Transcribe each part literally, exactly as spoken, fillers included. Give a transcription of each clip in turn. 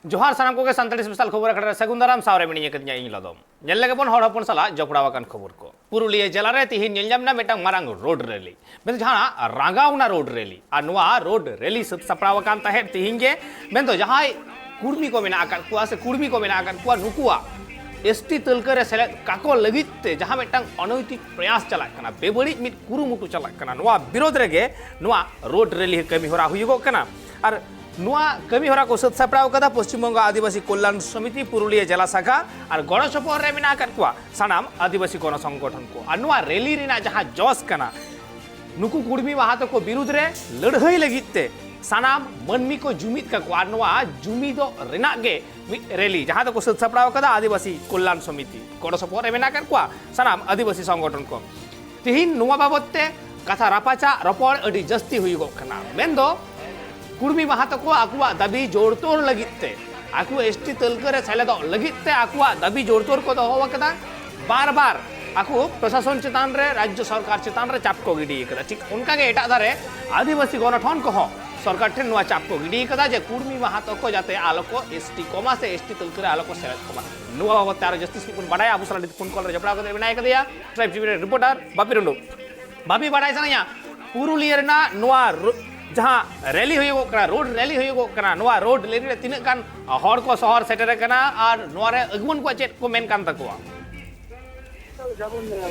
ᱡᱚᱦᱟᱨ ᱥᱟᱱᱟᱢ ᱠᱚᱜᱮ ᱥᱟᱱᱛᱟᱲᱤ ᱥᱯᱮᱥᱟᱞ ᱠᱷᱚᱵᱚᱨ ᱟᱠᱷᱲᱟ ᱨᱮ ᱥᱟᱹᱜᱩᱱ ᱫᱟᱨᱟᱢ, ᱥᱟᱶᱨᱮ ᱢᱤᱱᱟᱹᱧ ᱟᱠᱟᱫᱤᱧᱟ ᱤᱧ ᱞᱚᱫᱚᱢ᱾ ᱧᱮᱞ ᱞᱮᱜᱮ ᱵᱚᱱ ᱦᱚᱲ ᱦᱚᱯᱚᱱ ᱥᱟᱞᱟᱜ ᱡᱚᱯᱲᱟᱣ ᱟᱠᱟᱱ ᱠᱷᱚᱵᱚᱨ ᱠᱚ᱾ ᱯᱩᱨᱩᱞᱤᱭᱟᱹ ᱡᱮᱞᱟ ᱨᱮ ᱛᱤᱦᱤᱧ ᱧᱮᱞ ᱧᱟᱢ ᱮᱱᱟ ᱢᱤᱫᱴᱟᱝ ᱢᱟᱨᱟᱝ ᱨᱳᱰ ᱨᱮᱞᱤ᱾ ᱢᱮᱱᱫᱚ ᱡᱟᱦᱟᱸ ᱨᱟᱸᱜᱟᱣᱱᱟ ᱨᱳᱰ ᱨᱮᱞᱤ, ᱟᱨ ᱱᱚᱣᱟ ᱨᱳᱰ ᱨᱮᱞᱤ ᱥᱟᱹᱛ ᱥᱟᱯᱲᱟᱣ ᱟᱠᱟᱱ ᱛᱟᱦᱮᱸᱫ ᱛᱤᱦᱤᱧ ᱜᱮ᱾ ᱢᱮᱱᱫᱚ ᱡᱟᱦᱟᱸᱭ ᱠᱩᱲᱢᱤ ᱠᱚ ᱢᱮᱱᱟᱜ ᱟᱠᱟᱫ ᱠᱚᱣᱟ ᱥᱮ ᱠᱩᱲᱢᱤ ᱠᱚ ᱢᱮᱱᱟᱜ ᱟᱠᱟᱫ ᱠᱚᱣᱟ, ᱱᱩᱠᱩᱣᱟᱜ ᱮᱥᱴᱤ ᱛᱟᱹᱞᱠᱟᱹ ᱨᱮ ᱥᱮᱞᱮᱫ ᱠᱟᱠᱚ ᱞᱟᱹᱜᱤᱫ ᱛᱮ ᱡᱟᱦᱟᱸ ᱢᱤᱫᱴᱟᱝ ᱚᱱᱳᱭᱛᱤᱠ ᱯᱨᱚᱭᱟᱥ ᱪᱟᱞᱟᱜ ᱠᱟᱱᱟ, ᱵᱮᱵᱟᱹᱲᱤᱡ ᱢᱤᱫ ᱠᱩᱨᱩᱢᱩᱴᱩ ᱪᱟᱞᱟᱜ ᱠᱟᱱᱟ, ᱱᱚᱣᱟ ᱵᱤᱨᱳᱫᱷ ᱨᱮᱜᱮ ᱱᱚᱣᱟ ᱨᱳᱰ ᱨᱮᱞᱤ ᱠᱟᱹᱢᱤ ᱦᱚᱨᱟ ᱦᱩᱭᱩᱜᱚᱜ ᱠᱟᱱᱟ᱾ ᱟᱨ ᱱᱚᱣᱟ ᱠᱟᱹᱢᱤ ᱦᱚᱨᱟ ᱠᱚ ᱥᱟᱹᱛ ᱥᱟᱯᱲᱟᱣ ᱠᱟᱫᱟ ᱯᱚᱥᱪᱤᱢ ᱵᱚᱝᱜᱚ ᱟᱹᱫᱤᱵᱟᱹᱥᱤ ᱠᱚᱞᱭᱟᱱ ᱥᱚᱢᱤᱛᱤ ᱯᱩᱨᱩᱞᱤᱭᱟᱹ ᱡᱮᱞᱟ ᱥᱟᱠᱷᱟ ᱟᱨ ᱜᱚᱲᱚ ᱥᱚᱯᱚᱦᱚᱫ ᱨᱮ ᱢᱮᱱᱟᱜ ᱟᱠᱟᱫ ᱠᱚᱣᱟ ᱥᱟᱱᱟᱢ ᱟᱹᱫᱤᱵᱟᱹᱥᱤ ᱜᱚᱱᱚ ᱥᱚᱝᱜᱚᱴᱷᱚᱱ ᱠᱚ᱾ ᱟᱨ ᱱᱚᱣᱟ ᱨᱮᱞᱤ ᱨᱮᱱᱟᱜ ᱡᱟᱦᱟᱸ ᱡᱚᱥ ᱠᱟᱱᱟ, ᱱᱩᱠᱩ ᱠᱩᱲᱢᱤ ᱢᱟᱦᱟ ᱛᱟᱠᱚ ᱵᱤᱨᱩᱫᱽ ᱨᱮ ᱞᱟᱹᱲᱦᱟᱹᱭ ᱞᱟᱹᱜᱤᱫ ᱛᱮ ᱥᱟᱱᱟᱢ ᱢᱟᱹᱱᱢᱤ ᱠᱚ ᱡᱩᱢᱤᱫ ᱠᱟᱠᱚ, ᱟᱨ ᱱᱚᱣᱟ ᱡᱩᱢᱤᱫᱚᱜ ᱨᱮᱱᱟᱜ ᱜᱮ ᱢᱤᱫ ᱨᱮᱞᱤ, ᱡᱟᱦᱟᱸ ᱫᱚᱠᱚ ᱥᱟᱹᱛ ᱥᱟᱯᱲᱟᱣ ᱠᱟᱫᱟ ᱟᱹᱫᱤᱵᱟᱹᱥᱤ ᱠᱚᱞᱭᱟᱱ ᱥᱚᱢᱤᱛᱤ, ᱜᱚᱲᱚ ᱥᱚᱯᱚᱦᱚᱫ ᱨᱮ ᱢᱮᱱᱟᱜ ᱟᱠᱟᱫ ᱠᱚᱣᱟ ᱥᱟᱱᱟᱢ ᱟᱹᱫᱤᱵᱟᱹᱥᱤ ᱥᱚᱝᱜᱚᱴᱷᱚᱱ ᱠᱚ᱾ ᱛᱤᱦᱤᱧ ᱱᱚᱣᱟ ᱵᱟᱵᱚᱫ ᱛᱮ ᱠᱟᱛᱷᱟ ᱨᱟᱯᱟᱪᱟᱜ ᱨᱚᱯᱚᱲ ᱟᱹᱰᱤ ᱡᱟᱹᱥᱛᱤ ᱦᱩᱭᱩᱜᱚᱜ ᱠᱟᱱᱟ᱾ ᱢᱮᱱᱫᱚ ᱠᱩᱲᱢᱤ ᱢᱟᱦᱟ ᱛᱟᱠᱚ ᱟᱠᱚᱣᱟᱜ ᱫᱟᱹᱵᱤ ᱡᱳᱨᱛᱳᱲ ᱞᱟᱹᱜᱤᱫ ᱛᱮ, ᱟᱠᱚ ᱮᱥᱴᱤ ᱛᱟᱹᱞᱠᱟᱹ ᱨᱮ ᱥᱮᱞᱮᱫᱚᱜ ᱞᱟᱹᱜᱤᱫ ᱛᱮ ᱟᱠᱚᱣᱟᱜ ᱫᱟᱹᱵᱤ ᱡᱳᱨᱛᱳᱲ ᱠᱚ ᱫᱚᱦᱚ ᱟᱠᱟᱫᱟ᱾ ᱵᱟᱨ ᱵᱟᱨ ᱟᱠᱚ ᱯᱨᱚᱥᱟᱥᱚᱱ ᱪᱮᱛᱟᱱ ᱨᱮ, ᱨᱟᱡᱽᱡᱚ ᱥᱚᱨᱠᱟᱨ ᱪᱮᱛᱟᱱ ᱨᱮ ᱪᱟᱯ ᱠᱚ ᱜᱤᱰᱤ ᱟᱠᱟᱫᱟ᱾ ᱴᱷᱤᱠ ᱚᱱᱠᱟ ᱜᱮ ᱮᱴᱟᱜ ᱫᱷᱟᱨᱮ ᱟᱹᱫᱤᱵᱟᱹᱥᱤ ᱜᱚᱱᱚᱴᱷᱚᱱ ᱠᱚᱦᱚᱸ ᱥᱚᱨᱠᱟᱨ ᱴᱷᱮᱱ ᱱᱚᱣᱟ ᱪᱟᱯ ᱠᱚ ᱜᱤᱰᱤ ᱟᱠᱟᱫᱟ ᱡᱮ ᱠᱩᱲᱢᱤ ᱢᱟᱦᱟ ᱛᱟᱠᱚ ᱡᱟᱛᱮ ᱟᱞᱚ ᱠᱚ ᱮᱥᱴᱤ ᱠᱚᱢᱟ ᱥᱮ ᱮᱥᱴᱤ ᱛᱟᱹᱞᱠᱟᱹ ᱨᱮ ᱟᱞᱚ ᱠᱚ ᱥᱮᱞᱮᱫ ᱠᱚᱢᱟ᱾ ᱱᱚᱣᱟ ᱵᱟᱵᱚᱫ ᱛᱮ ᱟᱨᱚ ᱡᱟᱹᱥᱛᱤ ᱥᱮᱫ ᱵᱚᱱ ᱵᱟᱰᱟᱭᱟ᱾ ᱟᱵᱚ ᱥᱟᱞᱟᱜ ᱱᱤᱛ ᱯᱷᱳᱱ ᱠᱚᱞ ᱨᱮ ᱡᱚᱯᱲᱟᱣ ᱠᱟᱛᱮ ᱢᱮᱱᱟᱭ ᱠᱟᱫᱮᱭᱟ ᱴᱨᱟᱭᱤᱵᱽ ᱴᱤᱵᱷᱤ ᱨᱮᱱ ᱨᱤᱯᱳᱨᱴᱟᱨ ᱵᱟᱯᱤ ᱴᱩᱰᱩ᱾ ᱵᱟᱯᱤ, ᱵᱟᱰᱟᱭ ᱥᱟᱱᱟᱧᱟ, ᱯᱩᱨᱩᱞᱤᱭᱟᱹ ᱨᱮᱱᱟᱜ ᱱᱚᱣᱟ ᱨᱳ-, ᱡᱟᱦᱟᱸ ᱨᱮᱞᱤ ᱦᱩᱭᱩᱜᱚᱜ ᱠᱟᱱᱟ, ᱨᱳᱰ ᱨᱮᱞᱤ ᱦᱩᱭᱩᱜᱚᱜ ᱠᱟᱱᱟ, ᱱᱚᱣᱟ ᱨᱳᱰ ᱨᱮᱞᱤ ᱨᱮ ᱛᱤᱱᱟᱹᱜ ᱜᱟᱱ ᱦᱚᱲ ᱠᱚ ᱥᱚᱦᱚᱨ ᱥᱮᱴᱮᱨ ᱟᱠᱟᱱᱟ ᱟᱨ ᱱᱚᱣᱟ ᱨᱮ ᱟᱹᱜᱩᱣᱟᱹᱱ ᱠᱚᱣᱟᱜ ᱪᱮᱫ ᱠᱚ ᱢᱮᱱ ᱠᱟᱱ ᱛᱟᱠᱚᱣᱟ? ᱡᱟᱦᱟᱸ ᱵᱚᱱ,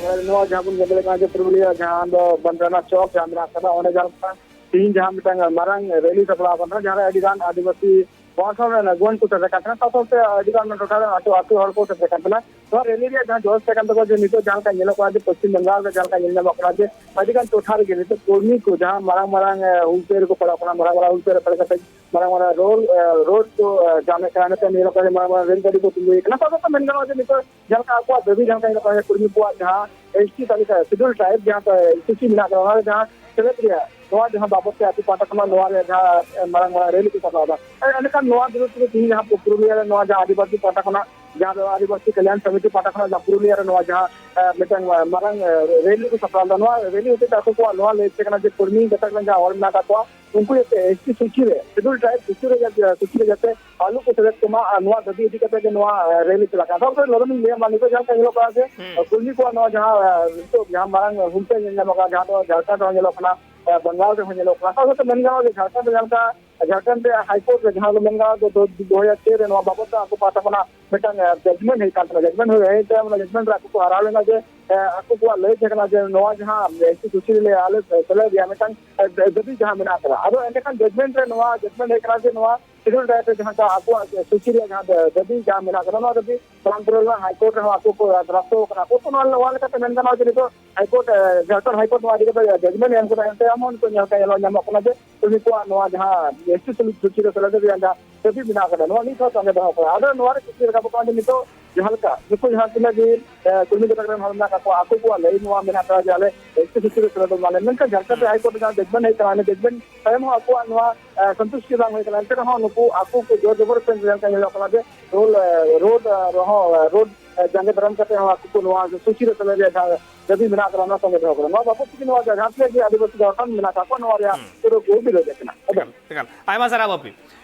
ᱱᱚᱣᱟ ᱡᱟᱦᱟᱸ ᱵᱚᱱ ᱧᱮᱞ ᱫᱟᱲᱮᱭᱟᱜ ᱠᱟᱱᱟ ᱡᱮ ᱯᱩᱨᱩᱞᱤᱭᱟᱹ ᱡᱟᱦᱟᱸ ᱫᱚ ᱵᱟᱱᱫᱨᱟᱱᱟ ᱪᱚᱠ ᱡᱟᱦᱟᱸ ᱢᱮᱱᱟᱜ ᱟᱠᱟᱫᱟ, ᱚᱸᱰᱮ ᱡᱟᱦᱟᱸ ᱞᱮᱠᱟ ᱛᱤᱦᱤᱧ ᱡᱟᱦᱟᱸ ᱢᱤᱫᱴᱟᱝ ᱢᱟᱨᱟᱝ ᱨᱮᱞᱤ ᱥᱟᱯᱲᱟᱣ ᱟᱠᱟᱱ ᱛᱟᱦᱮᱸᱱᱟ, ᱡᱟᱦᱟᱸ ᱨᱮ ᱟᱹᱰᱤ ᱜᱟᱱ ᱟᱹᱫᱤᱵᱟᱹᱥᱤ ᱯᱨᱚᱥᱟᱥᱚᱱ ᱨᱮᱱ ᱟᱹᱜᱩᱣᱟᱹᱱ ᱠᱚ ᱥᱮᱴᱮᱨ ᱠᱟᱱ ᱛᱟᱦᱮᱸᱱᱟ, ᱥᱟᱶ ᱥᱟᱶᱛᱮ ᱟᱹᱰᱤ ᱜᱟᱱ ᱴᱚᱴᱷᱟ ᱨᱮᱱ ᱟᱹᱛᱩ, ᱟᱹᱛᱩ ᱦᱚᱲ ᱠᱚ ᱥᱮᱴᱮᱨ ᱠᱟᱱ ᱛᱟᱦᱮᱸᱱᱟ᱾ ᱱᱚᱣᱟ ᱨᱮᱞᱤ ᱨᱮᱭᱟᱜ ᱡᱟᱦᱟᱸ ᱡᱚᱥ ᱛᱟᱦᱮᱸ ᱠᱟᱱ ᱛᱟᱠᱚᱣᱟ ᱡᱮ ᱱᱤᱛᱚᱜ ᱡᱟᱦᱟᱸ ᱞᱮᱠᱟ ᱧᱮᱞᱚᱜ ᱠᱟᱱᱟ ᱡᱮ ᱯᱚᱥᱪᱤᱢ ᱵᱟᱝᱜᱟᱞ ᱨᱮ ᱡᱟᱦᱟᱸ ᱞᱮᱠᱟ ᱧᱮᱞ ᱧᱟᱢᱚᱜ ᱠᱟᱱᱟ ᱡᱮ ᱟᱹᱰᱤ ᱜᱟᱱ ᱴᱚᱴᱷᱟ ᱨᱮᱜᱮ ᱱᱤᱛᱚᱜ ᱠᱚᱨᱢᱤ ᱠᱚ ᱡᱟᱦᱟᱸ ᱢᱟᱨᱟᱝ ᱢᱟᱨᱟᱝ, ᱮ, ᱦᱩᱞᱥᱟᱹᱭ ᱨᱮᱠᱚ ᱯᱟᱲᱟᱜ ᱠᱟᱱᱟ, ᱢᱟᱨᱟᱝ ᱢᱟᱨᱟᱝ ᱦᱩᱞᱥᱟᱹᱭ ᱨᱮ ᱯᱟᱲᱟᱜ ᱠᱟᱛᱮ ᱢᱟᱨᱟᱝ ᱢᱟᱨᱟᱝ ᱨᱳᱰ, ᱮ, ᱨᱳᱰ ᱠᱚ, ᱮ, ᱡᱟᱢᱮᱫ ᱠᱟᱱᱟ, ᱱᱤᱛᱚᱜ ᱧᱮᱞᱚᱜ ᱠᱟᱱᱟ ᱡᱮ ᱢᱟᱨᱟᱝ ᱢᱟᱨᱟᱝ ᱨᱮᱞ ᱜᱟᱹᱰᱤ ᱠᱚ ᱛᱤᱸᱜᱩᱭᱮᱫ ᱠᱟᱱᱟ᱾ ᱥᱟᱶ ᱥᱟᱶᱛᱮ ᱢᱮᱱ ᱜᱟᱱᱚᱜᱼᱟ ᱡᱮ ᱱᱤᱛᱚᱜ ᱡᱟᱦᱟᱸ ᱞᱮᱠᱟ ᱟᱠᱚᱣᱟᱜ ᱫᱟᱹᱵᱤ, ᱡᱟᱦᱟᱸ ᱞᱮᱠᱟ ᱧᱮᱞᱚᱜ ᱠᱟᱱᱟ ᱡᱮ ᱠᱩᱲᱢᱤ ᱠᱚᱣᱟᱜ ᱡᱟᱦᱟᱸ ᱮᱥᱴᱤ ᱛᱟᱹᱞᱤᱠᱟ, ᱥᱤᱰᱩᱞ ᱴᱨᱟᱭᱤᱵᱽ, ᱡᱟᱦᱟᱸ ᱫᱚ ᱮᱥᱴᱤ ᱢᱮᱱᱟᱜ ᱟᱠᱟᱫᱟ, ᱚᱱᱟ ᱨᱮ ᱡᱟᱦᱟᱸ ᱥᱮᱞᱮᱫ ᱨᱮᱭᱟᱜ ᱱᱚᱣᱟ ᱡᱟᱦᱟᱸ ᱵᱟᱵᱚᱫ ᱛᱮ ᱟᱹᱛᱩ ᱯᱟᱦᱴᱟ ᱠᱷᱚᱱᱟᱜ ᱱᱚᱣᱟ ᱨᱮ ᱡᱟᱦᱟᱸ, ᱮ, ᱢᱟᱨᱟᱝ ᱢᱟᱨᱟᱝ ᱨᱮᱞᱤ ᱠᱚ ᱥᱟᱯᱲᱟᱣ ᱮᱫᱟ᱾ ᱮ, ᱮᱸᱰᱮᱠᱷᱟᱱ ᱱᱚᱣᱟ ᱵᱤᱨᱩᱫᱷ ᱨᱮ ᱛᱤᱦᱤᱧ ᱡᱟᱦᱟᱸ ᱯᱩᱨᱩᱞᱤᱭᱟᱹ ᱨᱮ ᱱᱚᱣᱟ ᱡᱟᱦᱟᱸ ᱟᱹᱫᱤᱵᱟᱹᱥᱤ ᱯᱟᱦᱴᱟ ᱠᱷᱚᱱᱟᱜ ᱡᱟᱦᱟᱸ ᱫᱚ ᱟᱹᱫᱤᱵᱟᱹᱥᱤ ᱠᱟᱞᱭᱟᱱ ᱥᱚᱢᱤᱛᱤ ᱯᱟᱦᱴᱟ ᱠᱷᱚᱱᱟᱜ ᱡᱟᱦᱟᱸ ᱯᱩᱨᱩᱞᱤᱭᱟᱹ ᱨᱮ ᱱᱚᱣᱟ ᱡᱟᱦᱟᱸ, ᱮ, ᱢᱤᱫᱴᱟᱝ, ᱮ, ᱢᱟᱨᱟᱝ, ᱮ, ᱨᱮᱞᱤ ᱠᱚ ᱥᱟᱯᱲᱟᱣ ᱞᱮᱫᱟ᱾ ᱱᱚᱣᱟ ᱨᱮᱞᱤ ᱦᱚᱛᱮᱛᱮ ᱟᱠᱚ ᱠᱚᱣᱟᱜ ᱱᱚᱣᱟ ᱞᱟᱹᱭ ᱛᱮ ᱠᱟᱱᱟ ᱡᱮ ᱠᱚᱨᱢᱤ ᱜᱟᱛᱟᱠ ᱨᱮᱱ ᱡᱟᱦᱟᱸ ᱦᱚᱲ ᱢᱮᱱᱟᱜ ᱟᱠᱟᱫ ᱠᱚᱣᱟ, ᱩᱱᱠᱩ ᱡᱟᱛᱮ ᱮᱥ ᱴᱤ ᱥᱩᱪᱤ ᱨᱮ, ᱥᱤᱰᱩᱞ ᱴᱨᱟᱭᱤᱵᱽ ᱥᱩᱪᱤ ᱨᱮ ᱡᱟᱛᱮ, ᱥᱩᱪᱤ ᱨᱮ ᱡᱟᱛᱮ ᱟᱞᱚ ᱠᱚ ᱥᱮᱞᱮᱫ ᱠᱚᱢᱟ, ᱟᱨ ᱱᱚᱣᱟ ᱫᱟᱹᱵᱤ ᱤᱫᱤ ᱠᱟᱛᱮ ᱜᱮ ᱱᱚᱣᱟ, ᱮ, ᱨᱮᱞᱤ ᱪᱟᱞᱟᱜ ᱠᱟᱱᱟ᱾ ᱛᱟᱨᱯᱚᱨᱮ ᱞᱚᱞᱚᱢ ᱞᱟᱹᱭ ᱟᱢᱟ, ᱱᱤᱛᱚᱜ ᱡᱟᱦᱟᱸ ᱞᱮᱠᱟ ᱧᱮᱞᱚᱜ ᱠᱟᱱᱟ ᱡᱮ, ᱦᱩᱸ᱾ ᱠᱚᱨᱢᱤ ᱠᱚᱣᱟᱜ ᱱᱚᱣᱟ ᱡᱟᱦᱟᱸ, ᱮ, ᱱᱤᱛᱚᱜ ᱡᱟᱦᱟᱸ ᱢᱟᱨᱟᱝ ᱦᱩᱞᱥᱟᱹᱭ ᱧᱮᱞ ᱧᱟᱢᱚᱜ ᱠᱟᱱᱟ, ᱡᱟᱦᱟᱸ ᱫᱚ ᱡᱷᱟᱲᱠᱷᱚᱸᱰ ᱨᱮᱦᱚᱸ ᱧᱮᱞᱚᱜ ᱠᱟᱱᱟ, ᱮ, ᱵᱟᱝᱜᱟᱞ ᱨᱮᱦᱚᱸ ᱧᱮᱞᱚᱜ ᱠᱟᱱᱟ, ᱥᱟᱶ ᱥᱟᱶᱛᱮ ᱢᱮᱱ ᱜᱟᱱᱚᱜᱼᱟ ᱡᱮ ᱡᱷᱟᱲᱠᱷᱚᱸᱰ ᱨᱮ ᱡᱟᱦᱟᱸ ᱞᱮᱠᱟ ᱡᱷᱟᱲᱠᱷᱚᱸᱰ ᱨᱮᱭᱟᱜ ᱦᱟᱭᱠᱳᱨᱴ ᱨᱮ ᱡᱟᱦᱟᱸ ᱫᱚ ᱢᱮᱱ ᱜᱟᱱᱚᱜᱼᱟ ᱫᱚ, ᱫᱚ, ᱫᱩ ᱦᱟᱡᱟᱨ ᱪᱟᱨ ᱨᱮ ᱱᱚᱣᱟ ᱵᱟᱵᱚᱫ ᱛᱮ ᱟᱠᱚ ᱯᱟᱦᱴᱟ ᱠᱷᱚᱱᱟᱜ ᱢᱤᱫᱴᱟᱝ, ᱮ, ᱡᱟᱡᱽᱢᱮᱱᱴ ᱦᱮᱡ ᱠᱟᱱ ᱛᱟᱦᱮᱱᱟ᱾ ᱡᱟᱡᱽᱢᱮᱱᱴ ᱦᱩᱭ ᱦᱮᱡ ᱛᱟᱭᱚᱢ ᱚᱱᱟ ᱡᱟᱡᱽᱢᱮᱱᱴ ᱨᱮ ᱟᱠᱚ ᱠᱚ ᱦᱟᱨᱟᱣ ᱞᱮᱱᱟ ᱡᱮ, ᱮ, ᱟᱠᱚ ᱠᱚᱣᱟᱜ ᱞᱟᱹᱭ ᱛᱟᱦᱮᱸ ᱠᱟᱱᱟ ᱡᱮ ᱱᱚᱣᱟ ᱡᱟᱦᱟᱸ ᱮᱥ ᱴᱤ ᱥᱩᱪᱤ ᱨᱮ ᱟᱞᱮ ᱥᱮᱞᱮᱫ ᱨᱮᱭᱟᱜ ᱢᱤᱫᱴᱟᱝ, ᱮ, ᱫᱟᱹᱵᱤ ᱡᱟᱦᱟᱸ ᱢᱮᱱᱟᱜ ᱟᱠᱟᱫᱟ᱾ ᱟᱫᱚ ᱮᱸᱰᱮᱠᱷᱟᱱ ᱡᱟᱡᱽᱢᱮᱱᱴ ᱨᱮ ᱱᱚᱣᱟ ᱡᱟᱡᱽᱢᱮᱱᱴ ᱦᱮᱡ ᱠᱟᱱᱟ ᱡᱮ ᱱᱚᱣᱟ ᱥᱤᱰᱩᱞ ᱴᱨᱟᱭᱤᱵᱽ ᱨᱮ ᱡᱟᱦᱟᱸ ᱟᱠᱚᱣᱟᱜ ᱥᱩᱪᱤ ᱨᱮᱭᱟᱜ ᱡᱟᱦᱟᱸ ᱫᱟᱹᱵᱤ ᱡᱟᱦᱟᱸ ᱢᱮᱱᱟᱜ ᱟᱠᱟᱫᱟ, ᱱᱚᱣᱟ ᱫᱟᱹᱵᱤ ᱵᱟᱝ ᱯᱩᱨᱟᱹᱣ ᱞᱮᱱᱟ᱾ ᱦᱟᱭᱠᱳᱨᱴ ᱨᱮᱦᱚᱸ ᱟᱠᱚ ᱠᱚ ᱫᱨᱟᱥᱛᱚ ᱟᱠᱟᱱᱟ᱾ ᱟᱠᱚ ᱠᱚ ᱱᱚᱣᱟ, ᱱᱚᱣᱟ ᱞᱮᱠᱟᱛᱮ ᱢᱮᱱ ᱜᱟᱱᱚᱜᱼᱟ ᱡᱮ ᱱᱤᱛᱚᱜ ᱦᱟᱭᱠᱳᱨᱴ, ᱮ, ᱡᱷᱟᱲᱠᱷᱚᱸᱰ ᱦᱟᱭᱠᱳᱨᱴ ᱱᱚᱣᱟ ᱤᱫᱤ ᱠᱟᱛᱮ ᱡᱟᱡᱽᱢᱮᱱᱴ ᱮ ᱮᱢ ᱠᱟᱫᱟ, ᱮᱱᱛᱮ ᱨᱮᱦᱚᱸ ᱱᱤᱛᱚᱜ ᱧᱮᱞ ᱧᱮᱞᱚᱜ ᱧᱟᱢᱚᱜ ᱠᱟᱱᱟ ᱡᱮ ᱩᱱᱠᱩ ᱠᱚᱣᱟᱜ ᱱᱚᱣᱟ ᱡᱟᱦᱟᱸ ᱮᱥ ᱴᱤ ᱥᱩᱪᱤ ᱨᱮ ᱥᱮᱞᱮᱫ ᱨᱮᱭᱟᱜ ᱡᱟᱦᱟᱸ ᱫᱟᱹᱵᱤ ᱢᱮᱱᱟᱜ ᱟᱠᱟᱫᱟ, ᱱᱚᱣᱟ ᱱᱤᱛ ᱦᱚᱸ ᱛᱚᱸᱜᱮ ᱫᱚᱦᱚ ᱠᱟᱱᱟ᱾ ᱟᱫᱚ ᱱᱚᱣᱟ ᱨᱮ ᱠᱩᱠᱞᱤ ᱨᱟᱠᱟᱵᱚᱜ ᱠᱟᱱᱟ ᱡᱮ ᱱᱤᱛᱚᱜ ᱡᱟᱦᱟᱸ ᱞᱮᱠᱟ ᱱᱩᱠᱩ ᱡᱟᱦᱟᱸ ᱛᱤᱱᱟᱹᱜ ᱜᱮ, ᱮ, ᱠᱚᱨᱢᱤ ᱜᱟᱛᱟᱠ ᱨᱮᱱ ᱦᱚᱲ ᱢᱮᱱᱟᱜ ᱟᱠᱟᱫ ᱠᱚᱣᱟ, ᱟᱠᱚ ᱠᱚᱣᱟᱜ ᱞᱟᱹᱭ ᱱᱚᱣᱟ ᱢᱮᱱᱟᱜ ᱟᱠᱟᱫᱟ ᱡᱮ ᱟᱞᱮ ᱮᱥ ᱴᱤ ᱥᱩᱪᱤ ᱨᱮ ᱥᱮᱞᱮᱫ ᱮᱢᱟᱞᱮ, ᱢᱮᱱᱠᱷᱟᱱ ᱡᱷᱟᱲᱠᱷᱚᱸᱰ ᱨᱮ ᱦᱟᱭᱠᱳᱨᱴ ᱨᱮ ᱡᱟᱦᱟᱸ ᱡᱟᱡᱽᱢᱮᱱᱴ ᱦᱮᱡ ᱠᱟᱱᱟ, ᱚᱱᱟ ᱡᱟᱡᱽᱢᱮᱱᱴ ᱛᱟᱭᱚᱢ ᱦᱚᱸ ᱟᱠᱚᱣᱟᱜ ᱱᱚᱣᱟ, ᱮ, ᱥᱚᱱᱛᱩᱥᱴᱤ ᱵᱟᱝ ᱦᱩᱭ ᱠᱟᱱᱟ᱾ ᱮᱱᱛᱮ ᱨᱮᱦᱚᱸ ᱱᱩᱠᱩ ᱟᱠᱚ ᱠᱚ ᱡᱳᱨ ᱡᱚᱵᱚᱨᱫᱚᱥᱛᱤ ᱧᱮᱞ ᱧᱟᱢᱚᱜ ᱠᱟᱱᱟ ᱡᱮ ᱨᱳᱰ, ᱮ, ᱨᱳᱰ, ᱮ, ᱨᱮᱦᱚᱸ, ᱮ, ᱨᱳᱰ, ᱮ, ᱡᱟᱸᱜᱮ ᱫᱟᱨᱟᱢ ᱠᱟᱛᱮ ᱦᱚᱸ ᱟᱠᱚ ᱠᱚ ᱱᱚᱣᱟ ᱥᱩᱪᱤ ᱨᱮ ᱥᱮᱞᱮᱫ ᱨᱮᱭᱟᱜ ᱡᱟᱦᱟᱸ ᱫᱟᱹᱵᱤ ᱢᱮᱱᱟᱜ ᱟᱠᱟᱫᱟ, ᱚᱱᱟ ᱛᱚᱸᱜᱮ ᱫᱚᱦᱚ ᱠᱟᱱᱟ᱾ ᱱᱚᱣᱟ ᱵᱟᱵᱚᱫ ᱛᱮᱜᱮ ᱱᱚᱣᱟ ᱡᱟᱦᱟᱸ ᱛᱤᱱᱟᱹᱜ ᱜᱮ ᱟᱹᱫᱤᱵᱟᱹᱥᱤ ᱡᱷᱟᱲᱠᱷᱚᱸᱰ ᱢᱮᱱᱟᱜ ᱟᱠᱟᱫ ᱠᱚᱣᱟ, ᱱᱚᱣᱟ ᱨᱮᱭᱟᱜ ᱦᱩᱸ᱾ ᱯᱩᱨᱟᱹ ᱠᱚ ᱵᱤᱨᱳᱫ ᱮᱫ ᱠᱟᱱᱟ᱾ ᱮᱠᱟᱞ, ᱮᱠᱟᱞ᱾ ᱟᱭᱢᱟ ᱥᱟᱨᱦᱟᱣ ᱵᱟᱯᱤ᱾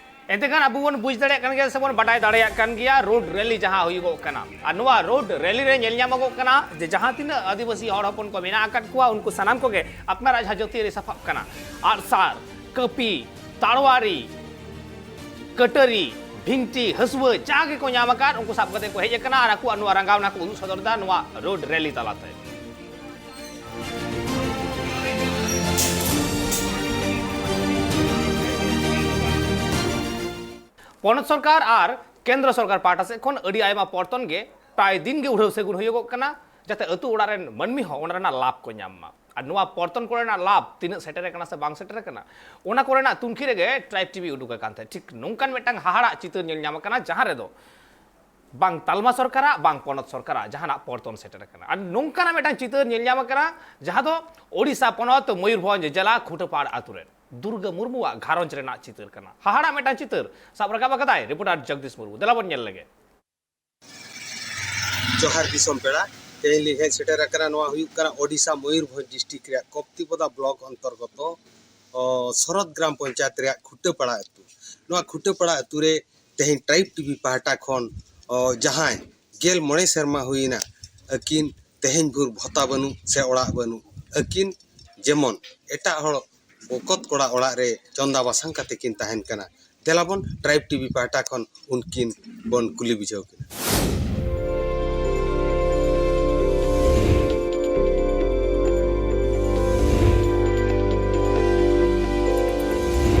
ᱮᱱᱛᱮ ᱠᱷᱟᱱ ᱟᱵᱚ ᱵᱚᱱ ᱵᱩᱡᱽ ᱫᱟᱲᱮᱭᱟᱜ ᱠᱟᱱ ᱜᱮᱭᱟ ᱥᱮ ᱵᱚᱱ ᱵᱟᱰᱟᱭ ᱫᱟᱲᱮᱭᱟᱜ ᱠᱟᱱ ᱜᱮᱭᱟ, ᱨᱳᱰ ᱨᱮᱞᱤ ᱡᱟᱦᱟᱸ ᱦᱩᱭᱩᱜᱚᱜ ᱠᱟᱱᱟ, ᱟᱨ ᱱᱚᱣᱟ ᱨᱳᱰ ᱨᱮᱞᱤ ᱨᱮ ᱧᱮᱞ ᱧᱟᱢᱚᱜᱚᱜ ᱠᱟᱱᱟ ᱡᱮ ᱡᱟᱦᱟᱸ ᱛᱤᱱᱟᱹᱜ ᱟᱹᱫᱤᱵᱟᱹᱥᱤ ᱦᱚᱲ ᱦᱚᱯᱚᱱ ᱠᱚ ᱢᱮᱱᱟᱜ ᱟᱠᱟᱫ ᱠᱚᱣᱟ, ᱩᱱᱠᱩ ᱥᱟᱱᱟᱢ ᱠᱚᱜᱮ ᱟᱯᱱᱟᱨᱟᱜ ᱡᱟᱦᱟᱸ ᱡᱟᱹᱛᱤᱭᱟᱹᱨᱤ ᱥᱟᱯᱟᱵ ᱠᱟᱱᱟ, ᱟᱜᱼᱥᱟᱨ, ᱠᱟᱹᱯᱤ, ᱛᱟᱲᱣᱟᱨᱤ, ᱠᱟᱹᱴᱟᱹᱨᱤ, ᱵᱷᱤᱱᱴᱤ, ᱦᱟᱹᱥᱣᱟᱹ ᱡᱟ ᱜᱮᱠᱚ ᱧᱟᱢ ᱟᱠᱟᱫ, ᱩᱱᱠᱩ ᱥᱟᱵ ᱠᱟᱛᱮ ᱠᱚ ᱦᱮᱡ ᱟᱠᱟᱱᱟ ᱟᱨ ᱟᱠᱚᱣᱟᱜ ᱱᱚᱣᱟ ᱨᱟᱸᱜᱟᱣᱱᱟ ᱠᱚ ᱩᱫᱩᱜ ᱥᱚᱫᱚᱨ ᱮᱫᱟ ᱱᱚᱣᱟ ᱨᱳᱰ ᱨᱮᱞᱤ ᱛᱟᱞᱟᱛᱮ᱾ ᱯᱚᱱᱚᱛ ᱥᱚᱨᱠᱟᱨ ᱟᱨ ᱠᱮᱱᱫᱨᱚ ᱥᱚᱨᱠᱟᱨ ᱯᱟᱦᱴᱟ ᱥᱮᱫ ᱠᱷᱚᱱ ᱟᱹᱰᱤ ᱟᱭᱢᱟ ᱯᱚᱨᱛᱚᱱ ᱜᱮ ᱯᱨᱟᱭ ᱫᱤᱱ ᱜᱮ ᱩᱰᱷᱟᱹᱣ ᱥᱟᱹᱜᱩᱱ ᱦᱩᱭᱩᱜᱚᱜ ᱠᱟᱱᱟ, ᱡᱟᱛᱮ ᱟᱹᱛᱩ ᱚᱲᱟᱜ ᱨᱮᱱ ᱢᱟᱹᱱᱢᱤ ᱦᱚᱸ ᱚᱱᱟ ᱨᱮᱱᱟᱜ ᱞᱟᱵᱷ ᱠᱚ ᱧᱟᱢ ᱢᱟ᱾ ᱟᱨ ᱱᱚᱣᱟ ᱯᱚᱨᱛᱚᱱ ᱠᱚᱨᱮᱱᱟᱜ ᱞᱟᱵᱷ ᱛᱤᱱᱟᱹᱜ ᱥᱮᱴᱮᱨ ᱟᱠᱟᱱᱟ ᱥᱮ ᱵᱟᱝ ᱥᱮᱴᱮᱨ ᱟᱠᱟᱱᱟ, ᱚᱱᱟ ᱠᱚᱨᱮᱱᱟᱜ ᱛᱩᱱᱠᱷᱤ ᱨᱮᱜᱮ ᱴᱨᱟᱭᱤᱵᱽ ᱴᱤᱵᱷᱤ ᱩᱰᱩᱠ ᱟᱠᱟᱱ ᱛᱟᱦᱮᱸᱫ᱾ ᱴᱷᱤᱠ ᱱᱚᱝᱠᱟᱱ ᱢᱤᱫᱴᱟᱝ ᱦᱟᱦᱟᱲᱟᱜ ᱪᱤᱛᱟᱹᱨ ᱧᱮᱞ ᱧᱟᱢ ᱟᱠᱟᱱᱟ, ᱡᱟᱦᱟᱸ ᱨᱮᱫᱚ ᱵᱟᱝ ᱛᱟᱞᱢᱟ ᱥᱚᱨᱠᱟᱨᱟᱜ, ᱵᱟᱝ ᱯᱚᱱᱚᱛ ᱥᱚᱨᱠᱟᱨᱟᱜ ᱡᱟᱦᱟᱱᱟᱜ ᱯᱚᱨᱛᱚᱱ ᱥᱮᱴᱮᱨ ᱟᱠᱟᱱᱟ᱾ ᱟᱨ ᱱᱚᱝᱠᱟᱱᱟᱜ ᱢᱤᱫᱴᱟᱝ ᱪᱤᱛᱟᱹᱨ ᱧᱮᱞ ᱧᱟᱢ ᱟᱠᱟᱱᱟ, ᱡᱟᱦᱟᱸ ᱫᱚ ᱳᱰᱤᱥᱟ ᱯᱚᱱᱚᱛ ᱢᱚᱭᱩᱨᱵᱷᱚᱸᱡᱽ ᱡᱮᱞᱟ ᱠᱷᱩᱴᱟᱹᱯᱟᱲ ᱟᱛᱳ ᱨᱮ ᱫᱩᱨᱜᱟᱹ ᱢᱩᱨᱢᱩᱣᱟᱜ ᱜᱷᱟᱨᱚᱸᱡᱽ ᱨᱮᱱᱟᱜ ᱪᱤᱛᱟᱹᱨ ᱠᱟᱱᱟ᱾ ᱦᱟᱦᱟᱲᱟᱜ ᱢᱤᱫᱴᱟᱝ ᱪᱤᱛᱟᱹᱨ ᱥᱟᱵ ᱨᱟᱠᱟᱵ ᱟᱠᱟᱫᱟᱭ ᱨᱤᱯᱳᱨᱴᱟᱨ ᱡᱚᱜᱽᱫᱤᱥ ᱢᱩᱨᱢᱩ᱾ ᱫᱮᱞᱟ ᱵᱚᱱ ᱧᱮᱞ ᱞᱮᱜᱮ᱾ ᱡᱚᱦᱟᱨ ᱫᱤᱥᱚᱢ ᱯᱮᱲᱟ᱾ ᱛᱮᱦᱮᱧ ᱞᱤᱧ ᱦᱮᱡ ᱥᱮᱴᱮᱨ ᱟᱠᱟᱱᱟ, ᱱᱚᱣᱟ ᱦᱩᱭᱩᱜ ᱠᱟᱱᱟ ᱳᱰᱤᱥᱟ ᱢᱚᱭᱩᱨᱵᱷᱚᱸᱡᱽ ᱰᱤᱥᱴᱨᱤᱠᱴ ᱨᱮᱭᱟᱜ ᱠᱚᱯᱛᱤᱯᱚᱫᱟ ᱵᱞᱚᱠ ᱚᱱᱛᱚᱨᱜᱚᱛᱚ, ᱚ, ᱥᱚᱨᱚᱛ ᱜᱨᱟᱢ ᱯᱚᱧᱪᱟᱭᱮᱛ ᱨᱮᱭᱟᱜ ᱠᱷᱩᱴᱟᱹᱯᱟᱲᱟ ᱟᱹᱛᱩ᱾ ᱱᱚᱣᱟ ᱠᱷᱩᱴᱟᱹᱯᱟᱲᱟ ᱟᱹᱛᱩ ᱨᱮ ᱛᱮᱦᱮᱧ ᱴᱨᱟᱭᱤᱵᱽ ᱴᱤᱵᱷᱤ ᱯᱟᱦᱴᱟ ᱠᱷᱚᱱ, ᱚ, ᱡᱟᱦᱟᱸᱭ ᱜᱮᱞ ᱢᱚᱬᱮ ᱥᱮᱨᱢᱟ ᱦᱩᱭᱮᱱᱟ, ᱟᱹᱠᱤᱱ ᱛᱮᱦᱮᱧ ᱵᱷᱳᱨ ᱵᱷᱚᱛᱟ ᱵᱟᱹᱱᱩᱜ ᱥᱮ ᱚᱲᱟᱜ ᱵᱟᱹᱱᱩᱜ, ᱟᱹᱠᱤᱱ ᱡᱮᱢᱚᱱ ᱮᱴᱟᱜ ᱦᱚᱲ ᱵᱚᱠᱚᱛ ᱠᱚᱲᱟ ᱚᱲᱟᱜ ᱨᱮ ᱪᱚᱸᱫᱟ ᱵᱟᱥᱟᱝ ᱠᱟᱛᱮ ᱠᱤᱱ ᱛᱟᱦᱮᱱ ᱠᱟᱱᱟ᱾ ᱫᱮᱞᱟ ᱵᱚᱱ ᱴᱨᱟᱭᱤᱵᱽ ᱴᱤᱵᱷᱤ ᱯᱟᱦᱴᱟ ᱠᱷᱚᱱ ᱩᱱᱠᱤᱱ ᱵᱚᱱ ᱠᱩᱞᱤ ᱵᱩᱡᱷᱟᱹᱣ ᱠᱤᱱᱟ᱾